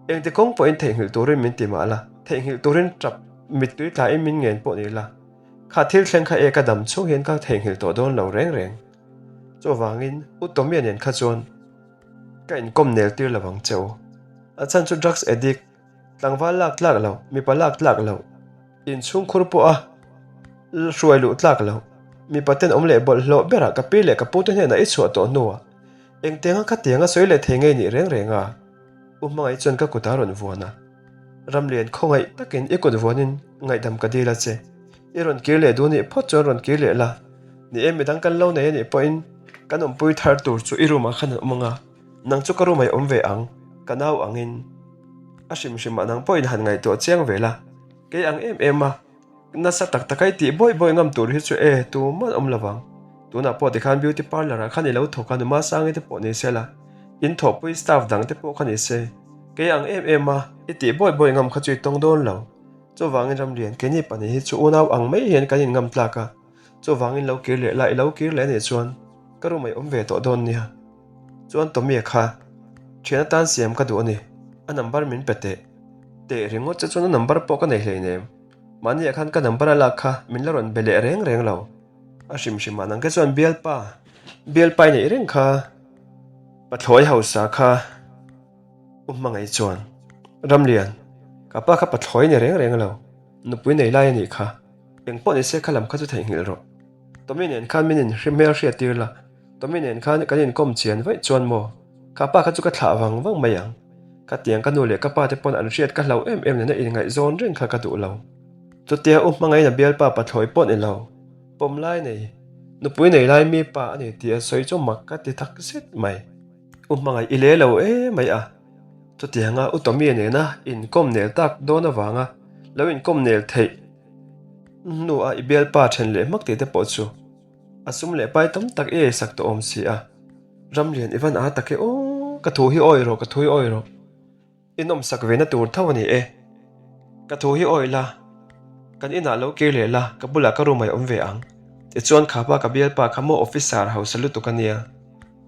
engti kawng pawhin theihnghilh turin min ti mah la, theihnghilh turin tap mittui tlain min ngen pawh ni la, kha thil thleng kha e ka dam chhung hian ka theihnghilh tawh dawn lo reng reng. Chuvangin U Tommy-a nen kha chuan ka inkawm nel tir lo ang che u. A chhan chu drugs addict, tlangval lak tlak loh, mipa lak tlak loh, inchhungkhur pawha hruai luh tlak loh, mipa ten awm leh bawlhhlawh berah ka pi leh ka pute hnenah i chhuah tawh hnuah engtianga khatianga sawi leh thei ngei nih reng reng a? U Hmangaih chuan ka kut a rawn vuan a. Ramlian khawngaih takin i kut vuanin ngaihdam ka dil a che. I rawn kir leh duh nih phawt chuan rawn kir leh la. Ni e, midang kan lo nei a nih pawhin kan awmpui thar tur chu i room ah khan an awm ang a, nang chu ka room ah i awm ve ang, ka nau angin. A hrim hrimah nang pawhin han ngaihtuah chiang ve la, kei ang em em a, nasa tak taka i tih bawih bawih ngam tur hi chu e, tuman awm lo vang. Tunah pawh tikhan beauty parlour ah khan i lo thawk a, numa sangi te pawh ni se la, in thawhpui staff dang te pawh kha ni se, kei ang em em a, i tih bawih bawih ngam kha chu i tawng dawn lo. Chuvangin Ramlian, keini pahnih hi chu unau ang mai hian kan inngam tlak a, chuvangin lo kir leh la, i lo kir leh anih chuan ka room ah i awm ve tawh dawn nia. Chuan Tommy-a kha thian atan siam ka duh a ni, a number min pe teh. Teh ringawt che chuan a number pawh ka nei hleinem, mahniah khan ka number a lak kha min la rawn be leh reng reng lo. A hrim hrim ah nang ke chuan bialpa, bialpa i neih reng kha, pathlawi hausa kha. U Hmangaih chuan, Ramlian, ka pa kha pathlawi ni reng reng lo, nupui nei lai a nih kha. Eng pawh ni se kha lam kha chu theihnghilh rawh. Tommy nen khan min inhri hmel hriat tir la, Tommy nen khan kan inkawm chian vaih chuan maw, ka pa kha chu ka thlah vang vang mai ang. Khatiang ka nu leh ka pa te pawn an hriat ka hlauh em em nena inngaihzawn reng kha ka duh lo. Chutia U Hmangaihna bialpa pathlawi pawh ni lo, pawm lai nei, nupui nei lai mi pa a ni tih a sawi chu mak ka ti tak zet mai. U hmangaih i le lo e mai a, chutianga U Tommy nena inkawm nel tak dawn avanga lo inkawm nel theih hnua i bialpa then leh hmak tih te pawh chu a sum leh pai tam tak i eisak tawh awm si a, Ramlian i van a tak e aw, ka thu hi awi rawh, ka thu hi awi rawh. I nawmsak ve na tur tho a ni e. Ka thu hi awih la, kan inah lo kir leh la, ka bulah ka room ah i awm ve ang. Tichuan kha pa ka bialpa kha maw officer hausa lutuk a nia.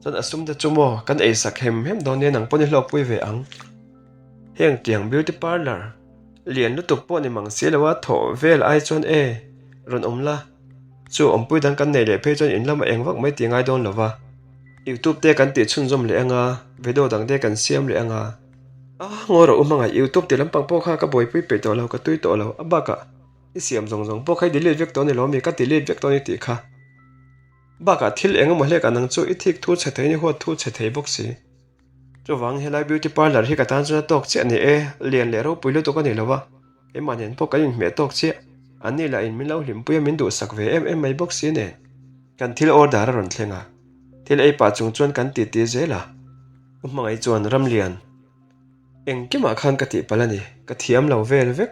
Chuan a sum te chu maw kan eisak hem hem dawn nia nang pawn i hlawkpui ve ang. Heng tiang beauty parlour lian lutuk pawh ni mang si lo a thawh vel ai chuan e rawn awm la. Chu awmpui dang kan nei leh phei chuan in lamah eng vak mai tih ngai dawn lo va. Youtube te kan tih chhunzawm leh anga, video dang te kan siam leh anga. A ngawi rawh u hmangaih youtube tih lampang pawh kha ka buaipui peih tawh lo, ka tui tawh lo. A bakah i siam zawng zawng pawh kha i delete vek tawh a ni lo mi, ka delete vek tawh a ni tih kha. Bakah thil eng emaw hlek ang chu i thik thu chhe thei in i huat thu chhe thei bawk si. Chuvang helai beauty parlour hi ka tan chuan a tawk chiah a ni e, lian leh ropui lutuk a ni lo va. Keimah nen pawh kan inhmeh tawk chiah, an ni lah in min lo hlimpui a min duhsak ve em em mai bawk si nen. Kan thil order a rawn thleng a, thil ei pah chung chuan kan titi zel a. U Hmangaih chuan Ramlian, engkimah khan ka tihpalh a ni, ka thiam lo vel vek.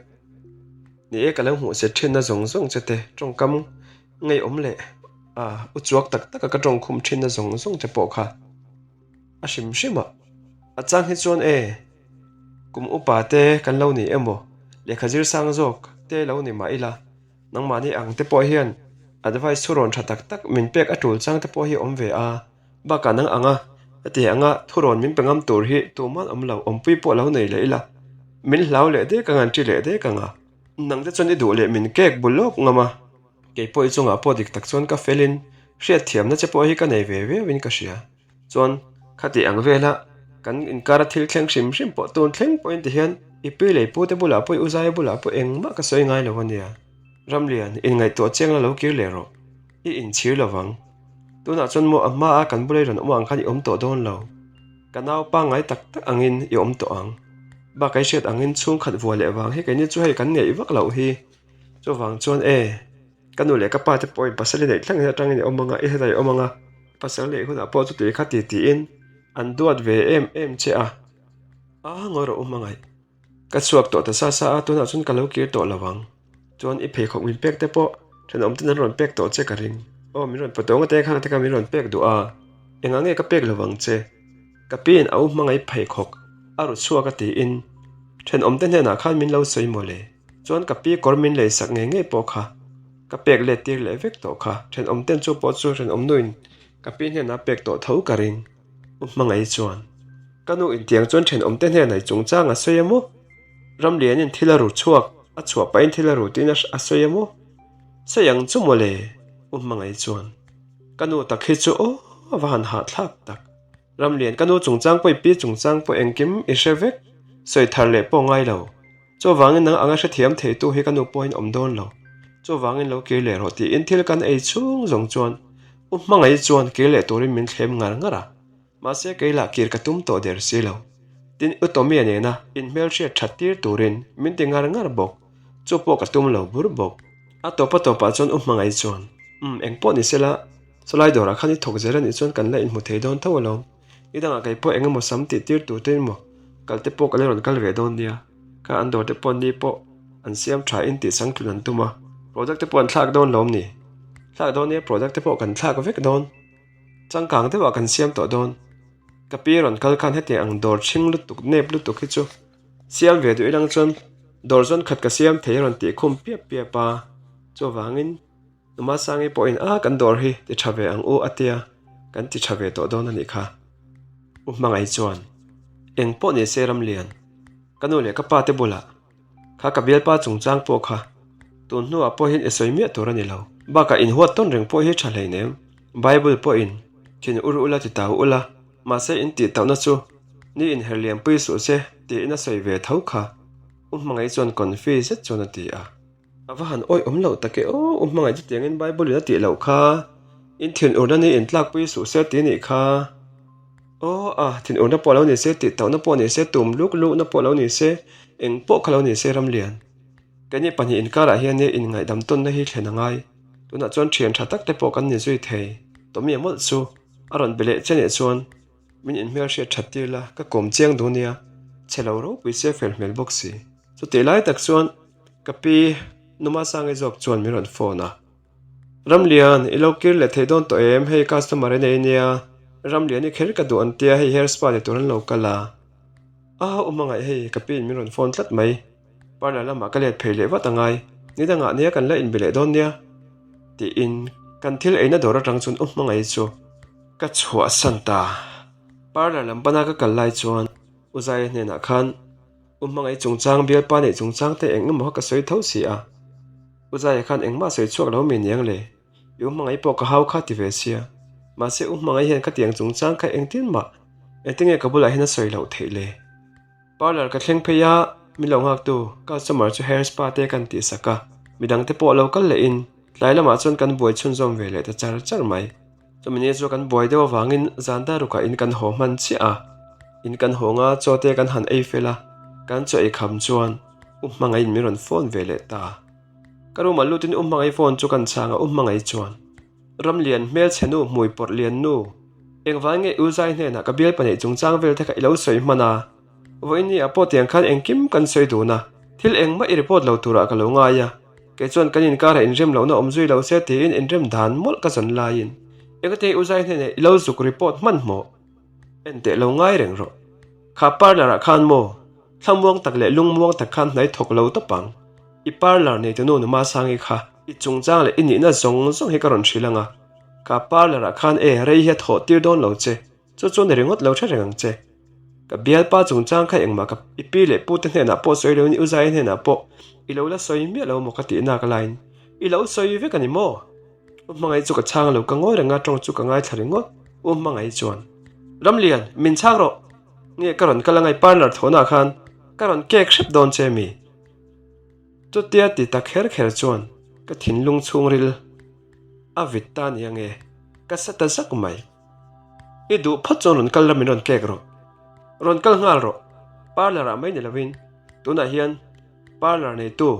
Ni e ka lo hmuh se thinna zawng zawng che te, tawngkam ngeiawm leh a u chuak tak taka ka tawngkhum thinna zawng zawng che pawh kha a hrim hrim a. A chang hi chuan e, Kum upa te kan lo ni emaw, lehkha zir sang zawk te lo ni mah ila, nangmahni ang te pawh hian advice thurawn tha tak tak min pek a tul chang te pawh hi awm ve a, bakah nang anga heti anga thurawn min pe ngam tur hi tuman awm lo, awmpui pawh lo nei leh ila, min hlau leh dek anga an ṭi leh dek anga, nang te chuan i duh leh min kek bul lawk ngam a, kei pawh i chungah pawh dik tak chuan ka felin hriatthiamna che pawh hi ka nei ve viauin ka hria. Chuan khati ang vela kan inkara thil thleng hrim hrim pawh tun thleng pawhin ti hian i pi leh i pu te bulah pawh i u zaia bulah pawh engmah ka sawi ngai lo a nia. Ramlian, inngaihtuah chiang la lo kir leh rawh. I inchhir lo vang. Tunah chuan maw a hmaa kan bula i rawn awm ang khan i awm tawh dawn lo. Ka nau pangngai tak tak angin i awm tawh ang. Bakah i hriat angin chhungkhat vua leh vang hi keini chu hei kan ngeih vak loh hi. Chuvang chuan e, ka nu leh ka pa te pawhin pasal i neih thleng hi atangin i awm ang a, i hetah i awm ang a, pasal neih hunah pawh chuti kha ti tiin an duat ve em em che a. A ngawi rawh u hmangaih. Ka chhuak tawh ta sa sa a, tunah chuan ka lo kir tawh lo ang. Chuan i pheikhawk min pek te pawh thenawm ten an rawn pek tawh che ka ring. Aw min rawn pe tawng ate khang te kha min rawn pek duh a, engah nge ka pek lo ang che? Ka piin a u hmangaih pheikhawk a ru chhuak a tiin thenawm te hnenah khan min lo sawi mawle. Chuan ka pi kawr min lei sak ngei ngei pawh kha ka pek let tir leh vek tawh kha thenawm ten chu pawh chu thenawm nuin ka pi hnenah pek tawh tho ka ring. U hmangaih chuan ka nu intiang chuan thenawm te hnenah i chungchang a sawi a maw? Ramlianin thil a ru chhuak, a chhuah pahin thil a ru tiin a sawi a maw? Sawi ang chu mawle, U Hmangaih chuan. Ka nu tak hi chu aw a va han hahthlak tak. Ramlian ka nu chungchang pawh i pi chungchang pawh engkim i hre vek, sawi thar leh pawh ngai lo. Chuvangin nang anga hrethiam theitu hi ka nu pawhin awm dawn lo. Chuvangin lo kir leh rawh tiin thil kan ei chhung zawng chuan U Hmangaih chuan kir leh turin min thlem ngar ngar a. Mahse kei lah kir ka tum tawh der si lo. Tin U Tommy-a nena inhmelhriat that tir turin min ti ngar ngar bawk. Chu pawh ka tum lo bur bawk. A tawp a tawpah chuan U Hmangaih chuan, Umm, eng pawh ni sela, chulai dawrah khan i thawk zel a nih chuan kan la inhmu thei dawn tho alawm. Ni dangah kei pawh eng emaw sam tih tir tur te emaw kal te pawh ka la rawn kal ve dawn nia. Kha an dawr te pawh ni pawh an siam tha in tih changtlun an tum a, product te pawh an thlak dawn lawm ni? Thlak dawn nia, product te pawh kan thlak vek dawn. Changkang deuhah kan siam tawh dawn. Ka pi rawn kal khan hetiang ang dawr chhing lutuk nep lutuk hi chu siam ve duh ilang chuan dawr zawn khat ka siam thei a rawn tih khum piap piap a. Chuvangin Numa Sangi pawhin a kan dawr hi ti tha ve ang u a tia kan ti tha ve tawh dawn a nih kha. U Hmangaih chuan eng pawh ni se Ramlian, ka nu leh ka pa te bulah Kha ka bialpa chungchang pawh kha tun hnuah pawh hian i sawi miah tur a ni lo. Bakah inhuat tawn reng pawh hi tha hleinem. Bible pawhin thin ur ula ti tau ula, mahse in tih tauhna chu ni inher lianpui suh se tiin a sawi ve tho kha. U Hmangaih chuan confi zet chuan a ti a. A va han awih awm loh tak e aw, U Hmangaih chutiangin Bible in a tih loh kha, in thin urna ni intlakpui suh se ti nih kha. Aw a, thin urna pawh lo ni se, tih tauhna pawh ni se, tum luk lukna pawh lo ni se, eng pawh kha lo ni se Ramlian. Keini pahnih inkarah hian nia inngaihdam tawnna hi thlen a ngai. Tunah chuan thian tha tak te pawh kan ni zui thei. Tommy a mawlh chu a rawn be leh che nih chuan min inhmelhriat that tir la, ka kawm chiang duh nia, chhe lo ropui se fel hmel bawk si. Chutih lai tak chuan ka pi Numa Sangi zawk chuan min rawn phone a. Ramlian, i lo kir leh thei dawn tawh em? Hei customer i nei nia. Ramlian i kher ka duh an tia, hei hair spa ti tur an lo kal a. A u hmangaih hei, ka piin min rawn phone tlat mai. Parlour lamah ka let phei leh vat angai. Ni dangah nia kan la inbe leh dawn nia. Tiin kan thil eina dawr atang chuan u hmangaih chu ka chhuahsan ta. Parlour lam pana ka kal lai chuan U Zaia hnenah khan U hmangaih chungchang bialpa neih chungchang te eng emaw kha ka sawi tho si a. U Zaia khan engmah sawi chhuak lo mi niang le? I u hmangaih pawh ka hau kha ti ve sia. Mahse u hmangaih hian khatiang chungchang kha engtin mah engtinge ka bulah hian a sawi loh theih le? Parlour ka thleng phei a, min lo nghaktu customer chu hair spa te kan tih sak a, midang te pawh lo kal leh in tlai lamah chuan kan buai chhunzawm ve leh ta char char mai. Chumi ni chu kan buai deuh avangin zan dar rukah in kan haw hman chiah a, in kan haw nga chaw te kan han ei fel a, kan chaw ei kham chuan U Hmangaihin min rawn phone ve leh ta. Ka room ah lutin U Hmangai phone chu kan chhang a, U Hmangai chuan, Ramlian hmelchhe nu hmui pawrh lian nu, engvang nge U Zai hnenah ka bialpa neih chungchang vel te kha i lo sawi hman a? Vawiin ah pawh tiang khan engkim kan sawi dun a, thil engmah i report lo turah ka lo ngai a, kei chuan kan inkarah inrem lohna awm zui lo se tiin inrem dan mawlh ka zawn laiin engate u zai hnenah i lo zuk report hmanhmawh en teh lo ngai reng rawh. Kha parlour ah khan maw thlamuang tak leh lungmuang tak khan hnai thawk lo tawp ang, i parlour nei tunu Numa Sangi kha i chungchang leh i nihna zawng zawng hi ka rawn hrilh ang a, kha parlour ah khan e rei hi a thawh tir dawn lo che. Chu chu ni ringawt lo hre reng ang che. Ka bialpa chungchang kha engmah ka i pi leh pute hnenah pawh sawi loin i u Zaia hnenah pawh i lo la sawi miah lo maw ka tih nak laiin i lo sawi vek a ni maw? U Hmangaih chu ka chhang lo, ka ngawi reng a, tawng chu ka ngaithla ringawt. U Hmangaih chuan, Ramlian, min chhang rawh! Nge ka rawn kal angai parlour thawhnaah khan ka rawn kek hrep dawn che mi? Chutia ti ta kher kher chuan ka thinlung chhungril a vit ta nia nge? Ka sa ta zak mai. I duh phawt chuan rawn kal la min rawn kek rawh. Rawn kal nghal rawh. Parlour ah mai ni lovin tunah hian parlour neitu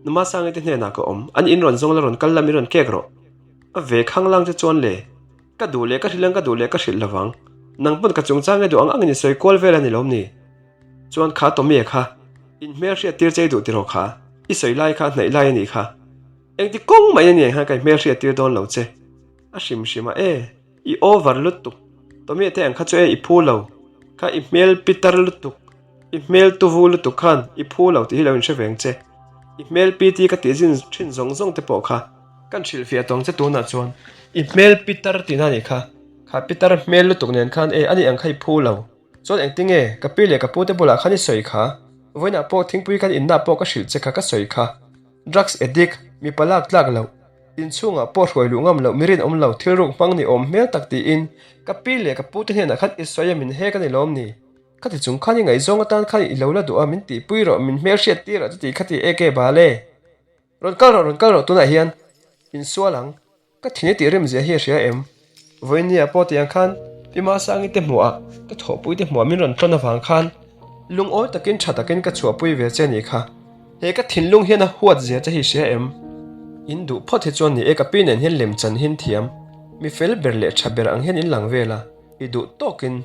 Numa Sangi te hnenah ka awm. An in rawn zawng la rawn kal la min rawn kek rawh. A ve khanglang che chuan le. Ka duh leh ka hrilh ang ka duh leh ka hrilh lovang. Nang pawn ka chungchang nge duh ang angin i sawi kual vel a ni lawm ni? Chuan kha Tommy-a kha in hmel hriat tir che i duh tiraw kha? I sawi lai kha hnaih lai a nih kha. Engti kawng mai a ni ang hian ka i hmel hriat tir dawn lo che. A hrim hrim a e, i over lutuk. Tommy-a te ang kha chu e i phu lo. Kha i hmel pitar lutuk, i hmel tuvu lutuk khan i phu lo tih hi lo inhre veng che. I hmel pi ti ka tih zin thin zawng zawng te pawh kha. Kan hrilhfiah tawng che tunah chuan i hmel pitar tihna a nih kha. Kha pitar hmel lutuk nen khan e ani ang kha i phu lo. Chuan engtinge ka pi leh ka pu te bulah khan i sawi kha? Vawiinah pawh thingpui kan inna pawh ka hrilh che kha ka sawi kha. Drugs addict, mipa lak tlak loh, inchhungah pawh hruai luh ngam loh, mi rinawm lo, thil ruk hmang ni awm hmel tak tiin ka pi leh ka pu te hnenah khan i sawi a min hek a ni lawm ni? Khati chung khan i ngaihzawng atan khan i lo la duh a min tihpui rawh, min hmelhriat tir rawh chuti khati eke bale. Rawn kal rawh, rawn kal rawh tunah hian insual ang. Ka thin i tih rem zia hi a hria em? Vawinia pawh tiang khan Pi Masangi te hmuhah ka thawhpui te hmuhah min rawn tlawn avang khan lungawi takin tha takin ka chhuahpui ve che nih kha. He ka thinlung hian a huat zia che hi hria em? In duh phawt hi chuan ni e ka pi nen hian lem chan hin thiam, mi fel ber leh tha ber ang hian in lang vel a, i duh tawkin.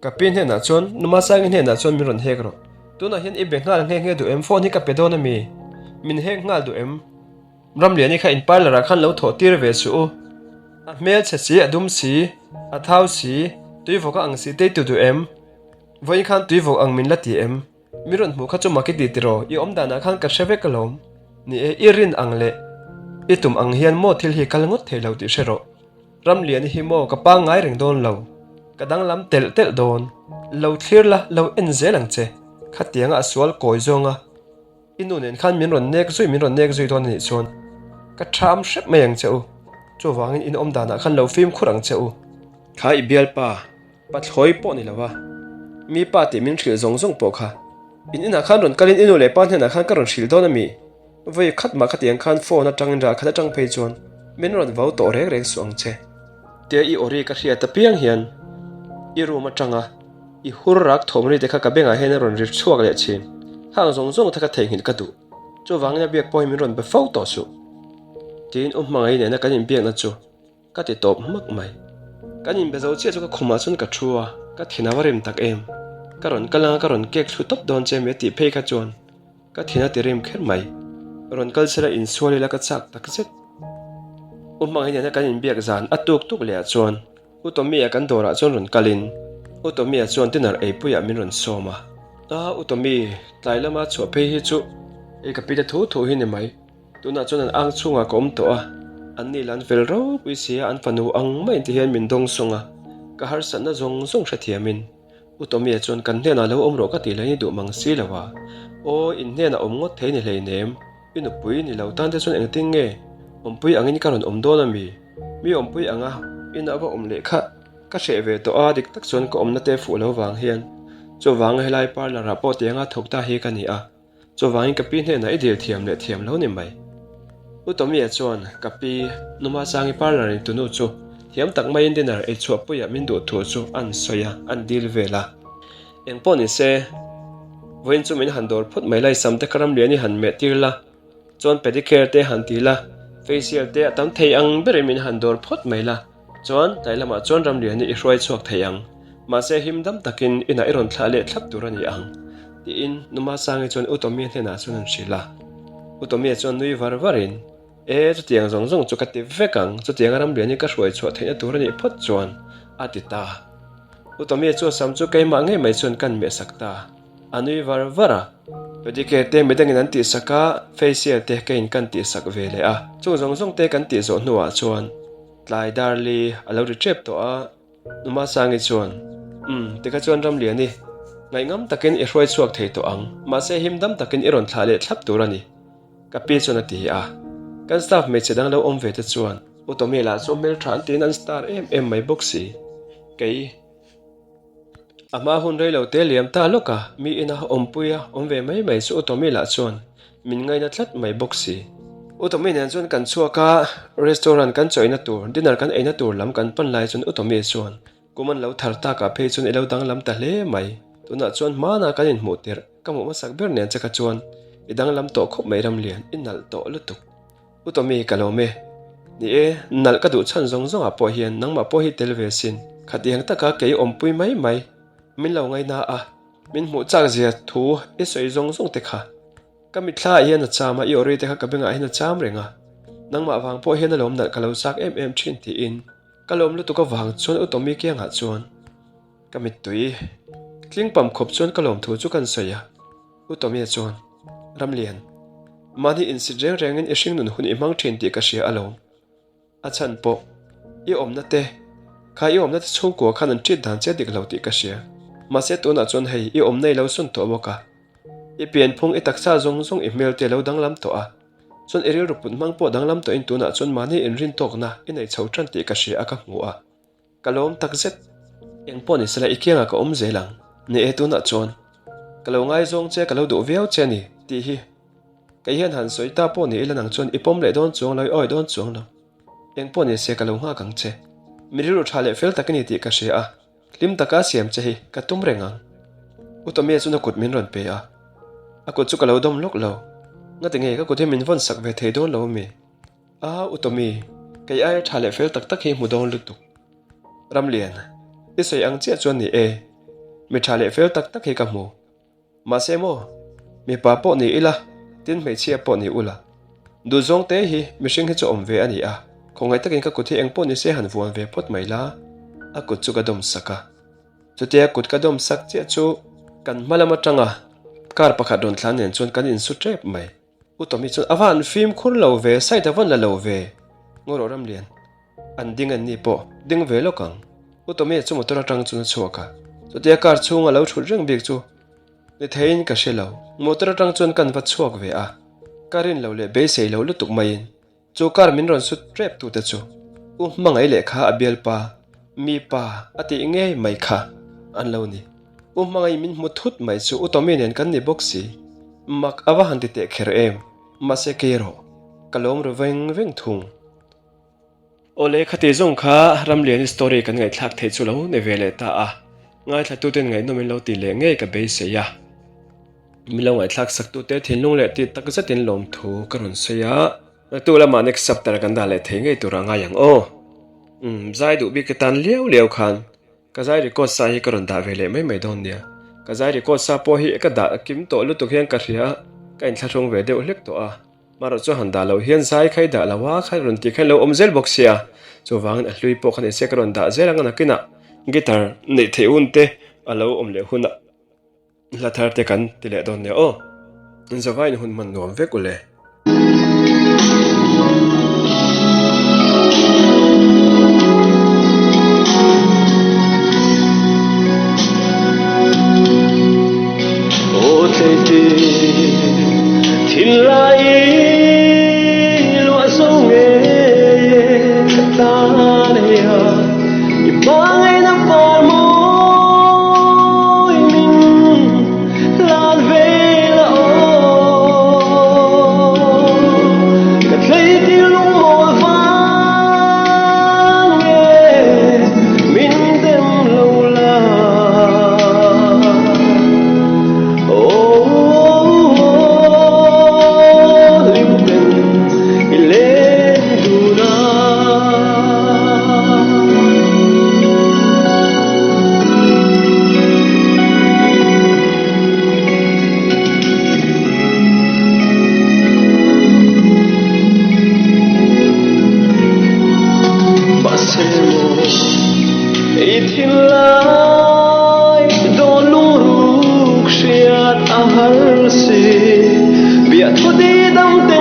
Ka pi hnenah chuan, Nu Masangi hnenah chuan min rawn hek rawh. Tunah hian i be nghal nghe nghe duh em? Phone hi ka pe dawn a mi? Min hek nghal duh em? Ramliani kha in parlour ah khan lo thawh tir ve suh u. A hmel chhe si, a dum si, a thau si, tuivawk a ang si te i tu duh em? Vawiin khan tuivawk ang min la ti em? Mi rawn hmuh kha chu mak i ti tiraw? I awm danah khan ka hre vek alawm. Ni e, i rin ang leh i tum ang hian maw thil hi kal ngawt thei lo tih hre rawh. Ramliani hi maw ka pangngai reng dawn lo, ka danglam telh telh dawn. Lo thlir la, lo en zel ang che. Khatianga a sual kawi zawnga i nu nen khan min rawn nek zui min rawn nek zui dawn a nih chuan ka ṭham hrep mai ang che u. Chuvangin in awm danah khan lo fimkhur ang che u. Kha i bialpa Pathlawi pawh ni lo a, mi pa tih min hrilh zawng zawng pawh kha. In inah khan rawn kalin i nu leh pa hnenah khan ka rawn hrilh dawn a mi? Vawi khat mah khatiang khan phone atangin ral khat atang phei chuan min rawn vau tawh reng reng suh ang che. Tia i awri ka hriat apiang hian i room atanga i hur rak thawm ri te kha ka bengah hian a rawn ri chhuak leh thin. Hang zawng zawng te kha theihnghilh ka duh. Chuvangin a biak pawh hi min rawn be fo tawh suh. Tiin u hmangaih nena kan inbiakna chu. Ka ti tawp hmak mai. Kan inbe zo chiah chu ka khumah chuan ka thu a, ka thin a va rim tak em. Ka rawn kal anga ka rawn kek thlu tawp dawn che mi a tih phei kha chuan ka thin a ti rim kher mai. Rawn kal sela insual ila ka chak tak zet. U Hmangaih nena kan inbiak zan a tuk tuk leh ah chuan U Tommy-a kan dawrah chuan rawn kalin U Tommy-a chuan dinner eipuiah min rawn sawm a. A, U Tommy, tlai lama chhuah phei hi chu ei ka pite thu thu hi ni mai. Tunah chuan an ang chhungah ka awm tawh a, an ni lan fel ropui si a, an fanu ang mai ti hian min dawng sawng a, ka harsatna zawng zawng hrethiamin U Tommy-a chuan kan hnenah lo awm rawh ka tih lain i duh mang si lo a, aw in hnenah awm ngawt thei ni hleinem, i nupui ni lo tan te chuan engtin nge awmpui angin ka rawn awm dawn a mi? Mi awmpui anga inah va awm leh kha ka hreh ve tawh a, dik tak chuan ka awmna te fuh lo vang hian chuvanga helai parlour ah pawh tianga thawk ta hi ka ni a. Chuvangin ka pi hnenah i dil thiam leh thiam lo ni mai. U Tommy-a chuan ka pi Numasangi parlour in tunu chu thiam tak maiin dinner ei chhuahpuiah min duh thu chu an sawi a, an dil vel a. Eng pawh ni se, vawiin chu min han dawr phawt mai lai sam te kha ramlian i han meh tir la, chuan pedicure te han ti la, facial te a tam thei ang berin min han dawr phawt mai la. Chuan, tlai lamah chuan Ramliani i hruai chhuak thei ang. Mahse, him dam takin inah i rawn thlah leh thlap tur a ni ang, tiin Numa Sangi chuan U Tommy hnenah chuan an hrilh a. U Tommy chuan nui var varin, E, chutiang zawng zawng chu ka ti vek ang, chutianga Ramliani ka hruai chhuah theihna tur a nih phawt chuan, a ti ta. U Tommy chu a sam chu keimah ngei mai chuan kan mehsak ta. A nui var var a. Pedicure te midangin an tihsak a, facial te keiin kan tihsak ve leh a. Chung zawng zawng te kan tih zawh hnuah chuan Tlai Darli a lo ri tep tawh a, Numasangi chuan, Umm, tikha chuan Ramliani, ngaihngam takin i hruai chhuak thei tawh ang, mahse him dam takin i rawn thlah leh thlap tur a ni, ka pi chuan a ti a. Kan staff hmeichhe dang lo awm ve te chuan, U Tommy lah chu hmeltha an tiin an star em em mai bawk si, kei, A hma hun rei lo te liam ta lawk a, mi ina awmpui a awm ve mai mai chu U Tommy lah chuan min ngaina tlat mai bawk si. U Tommy nen chuan kan chhuak a, restaurant kan chaw eina tur, dinner kan eina tur lam kan pan lai chuan U Tommy chuan kum an lo thar takah phei chuan i lo danglam ta hle mai. Tunah chuan hmanah kan inhmuh tirh, ka hmuh hmasak ber nen che kha chuan i danglam tawh khawp mai Ramlian, i nalh tawh lutuk. U Tommy ka lawm e. Ni e, nalh ka duh chhan zawng zawngah pawh hian nangmah pawh hi tel ve sin. Khatiang taka kei awmpui mai mai min lo ngaina a, min hmuh chak zia thu i sawi zawng zawng te kha. Ka mitthla ah hian a cham a, i awri te kha ka bengah hian a cham reng a. Nangmah vang pawh hian a lawm nalh ka lo chak em em thin tiin ka lawm lutuk avang chuan U Tommy kiangah chuan ka mittui tling pam khawp chuan ka lawm thu chu kan sawi a. U Tommy chuan, Ramlian, mahni insit reng rengin i hringnun hun i hmang thin tih ka hria alawm. A chhan pawh, i awmna te, kha i awmna te chhungkua khan an ṭit dan che dik lo tih ka hria. Mahse tunah chuan hei i awmna i lo sun tawh bawk a. I pianphung, i taksa zawng zawng, i hmel te a lo danglam tawh a. Chuan i rilru put hmang pawh danglam tawhin tunah chuan mahni inrin tawkna i nei chho ṭan tih ka hria a ka hmu a. Ka lawm tak zet. Eng pawh ni sela i kiangah ka awm zel ang. Ni e tunah chuan ka lo ngaizawng che ka lo duh viau che a ni tih hi kei hian han sawi ta pawh ni ila nang chuan i pawm leh dawn chuang lo i awi dawn chuang lo. Eng pawh ni se ka lo nghak ang che. Mi rilru tha leh fel tak i ni tih ka hria a, hlim taka siam che hi ka tum reng ang. U Tommy chuan a kut min rawn pe a, a kut chu ka lo dawm lawk lo. Ngati nge ka kut hi min vawn sak ve thei dawn lo a mi? A u Tommy, kei aia tha leh fel tak tak hi hmu dawn lutuk. Ramlian, i sawi ang chiah chuan ni e, mi tha leh fel tak tak hi ka hmu. Mahse maw, mipa pawh ni ila, tin hmeichhia pawh ni ula. Duhzawng te hi mihring hi chu awm ve a ni a, khawngaih takin ka kut hi eng pawh ni se han vuan ve phawt mai la, a kut chu ka dawm sak a. Chutia kut ka dawm sak chiah chu kan hma lam atanga car pakhat rawn thlan nen chuan kan insu tep mai. U Tommy chuan a va han fimkhur lo ve, side a vawn la lo ve. Ngawrawh Ramlian, an ding an ni pawh, ding ve lawk ang. U Tommy chu motor atang chuan a chhuak a, chutia car chhunga lo thut reng bik chu ni theiin ka hre lo. Motor atang chuan kan va chhuak ve a, ka rin lo leh beisei lo lutuk maiin Chu kar min rawn sut rep tute chu U Hmangaih lehkha a bialpa, mi pa a tih ngei mai kha an lo ni. U Hmangaih min hmu thut mai chu U Tommy nen kan ni bawk si. Mak a va han ti teh kher em, mahse kei erawh ka lawm ru veng veng thung. Awle khati zawng kha Ramliani story kan ngaihthlak theih chu lo ni ve leh ta a, ngaithlatuten ngaihnawm in lo ti leh ngei ka beisei a. Min lo ngaihthlak sak tute thinlung leh tih tak zetin lawmthu ka rawn sawi a. Naktu lamah next chapter kan dah leh thei ngei tur a ngai ang aw. Umm zai duh bik te tan liau liau khan ka zai record sa hi ka rawn dah ve leh mai mai dawn nia. Ka zai record sa pawh hi ka dah kim tawh lutuk hian ka hria a, ka inthlahrung ve deuh hlek tawh a. Marawh chu han dah loh hian zai kha i dah lo a, kha rawn tih kha in lo awm zel bawk sia. Chuvangin a hlui pawh kha ni se ka rawn dah zel ang a nakinah guitar neih theih hun te a lo awm leh hunah. Hla thar te kan ti leh dawn nia aw. Zavaiin hun hman nuam vek ule. Aw tleiti thinlai i luah zo ngei e ka tan hei a. I hmangaihna par mawi min hlan ve la aw. Ka thleitir lungmawl vang nge min dem lo la. Aw hlim ten i len dun a. Mahse maw i thinlai dawn lungruk hriat a har si, biahthu didam te.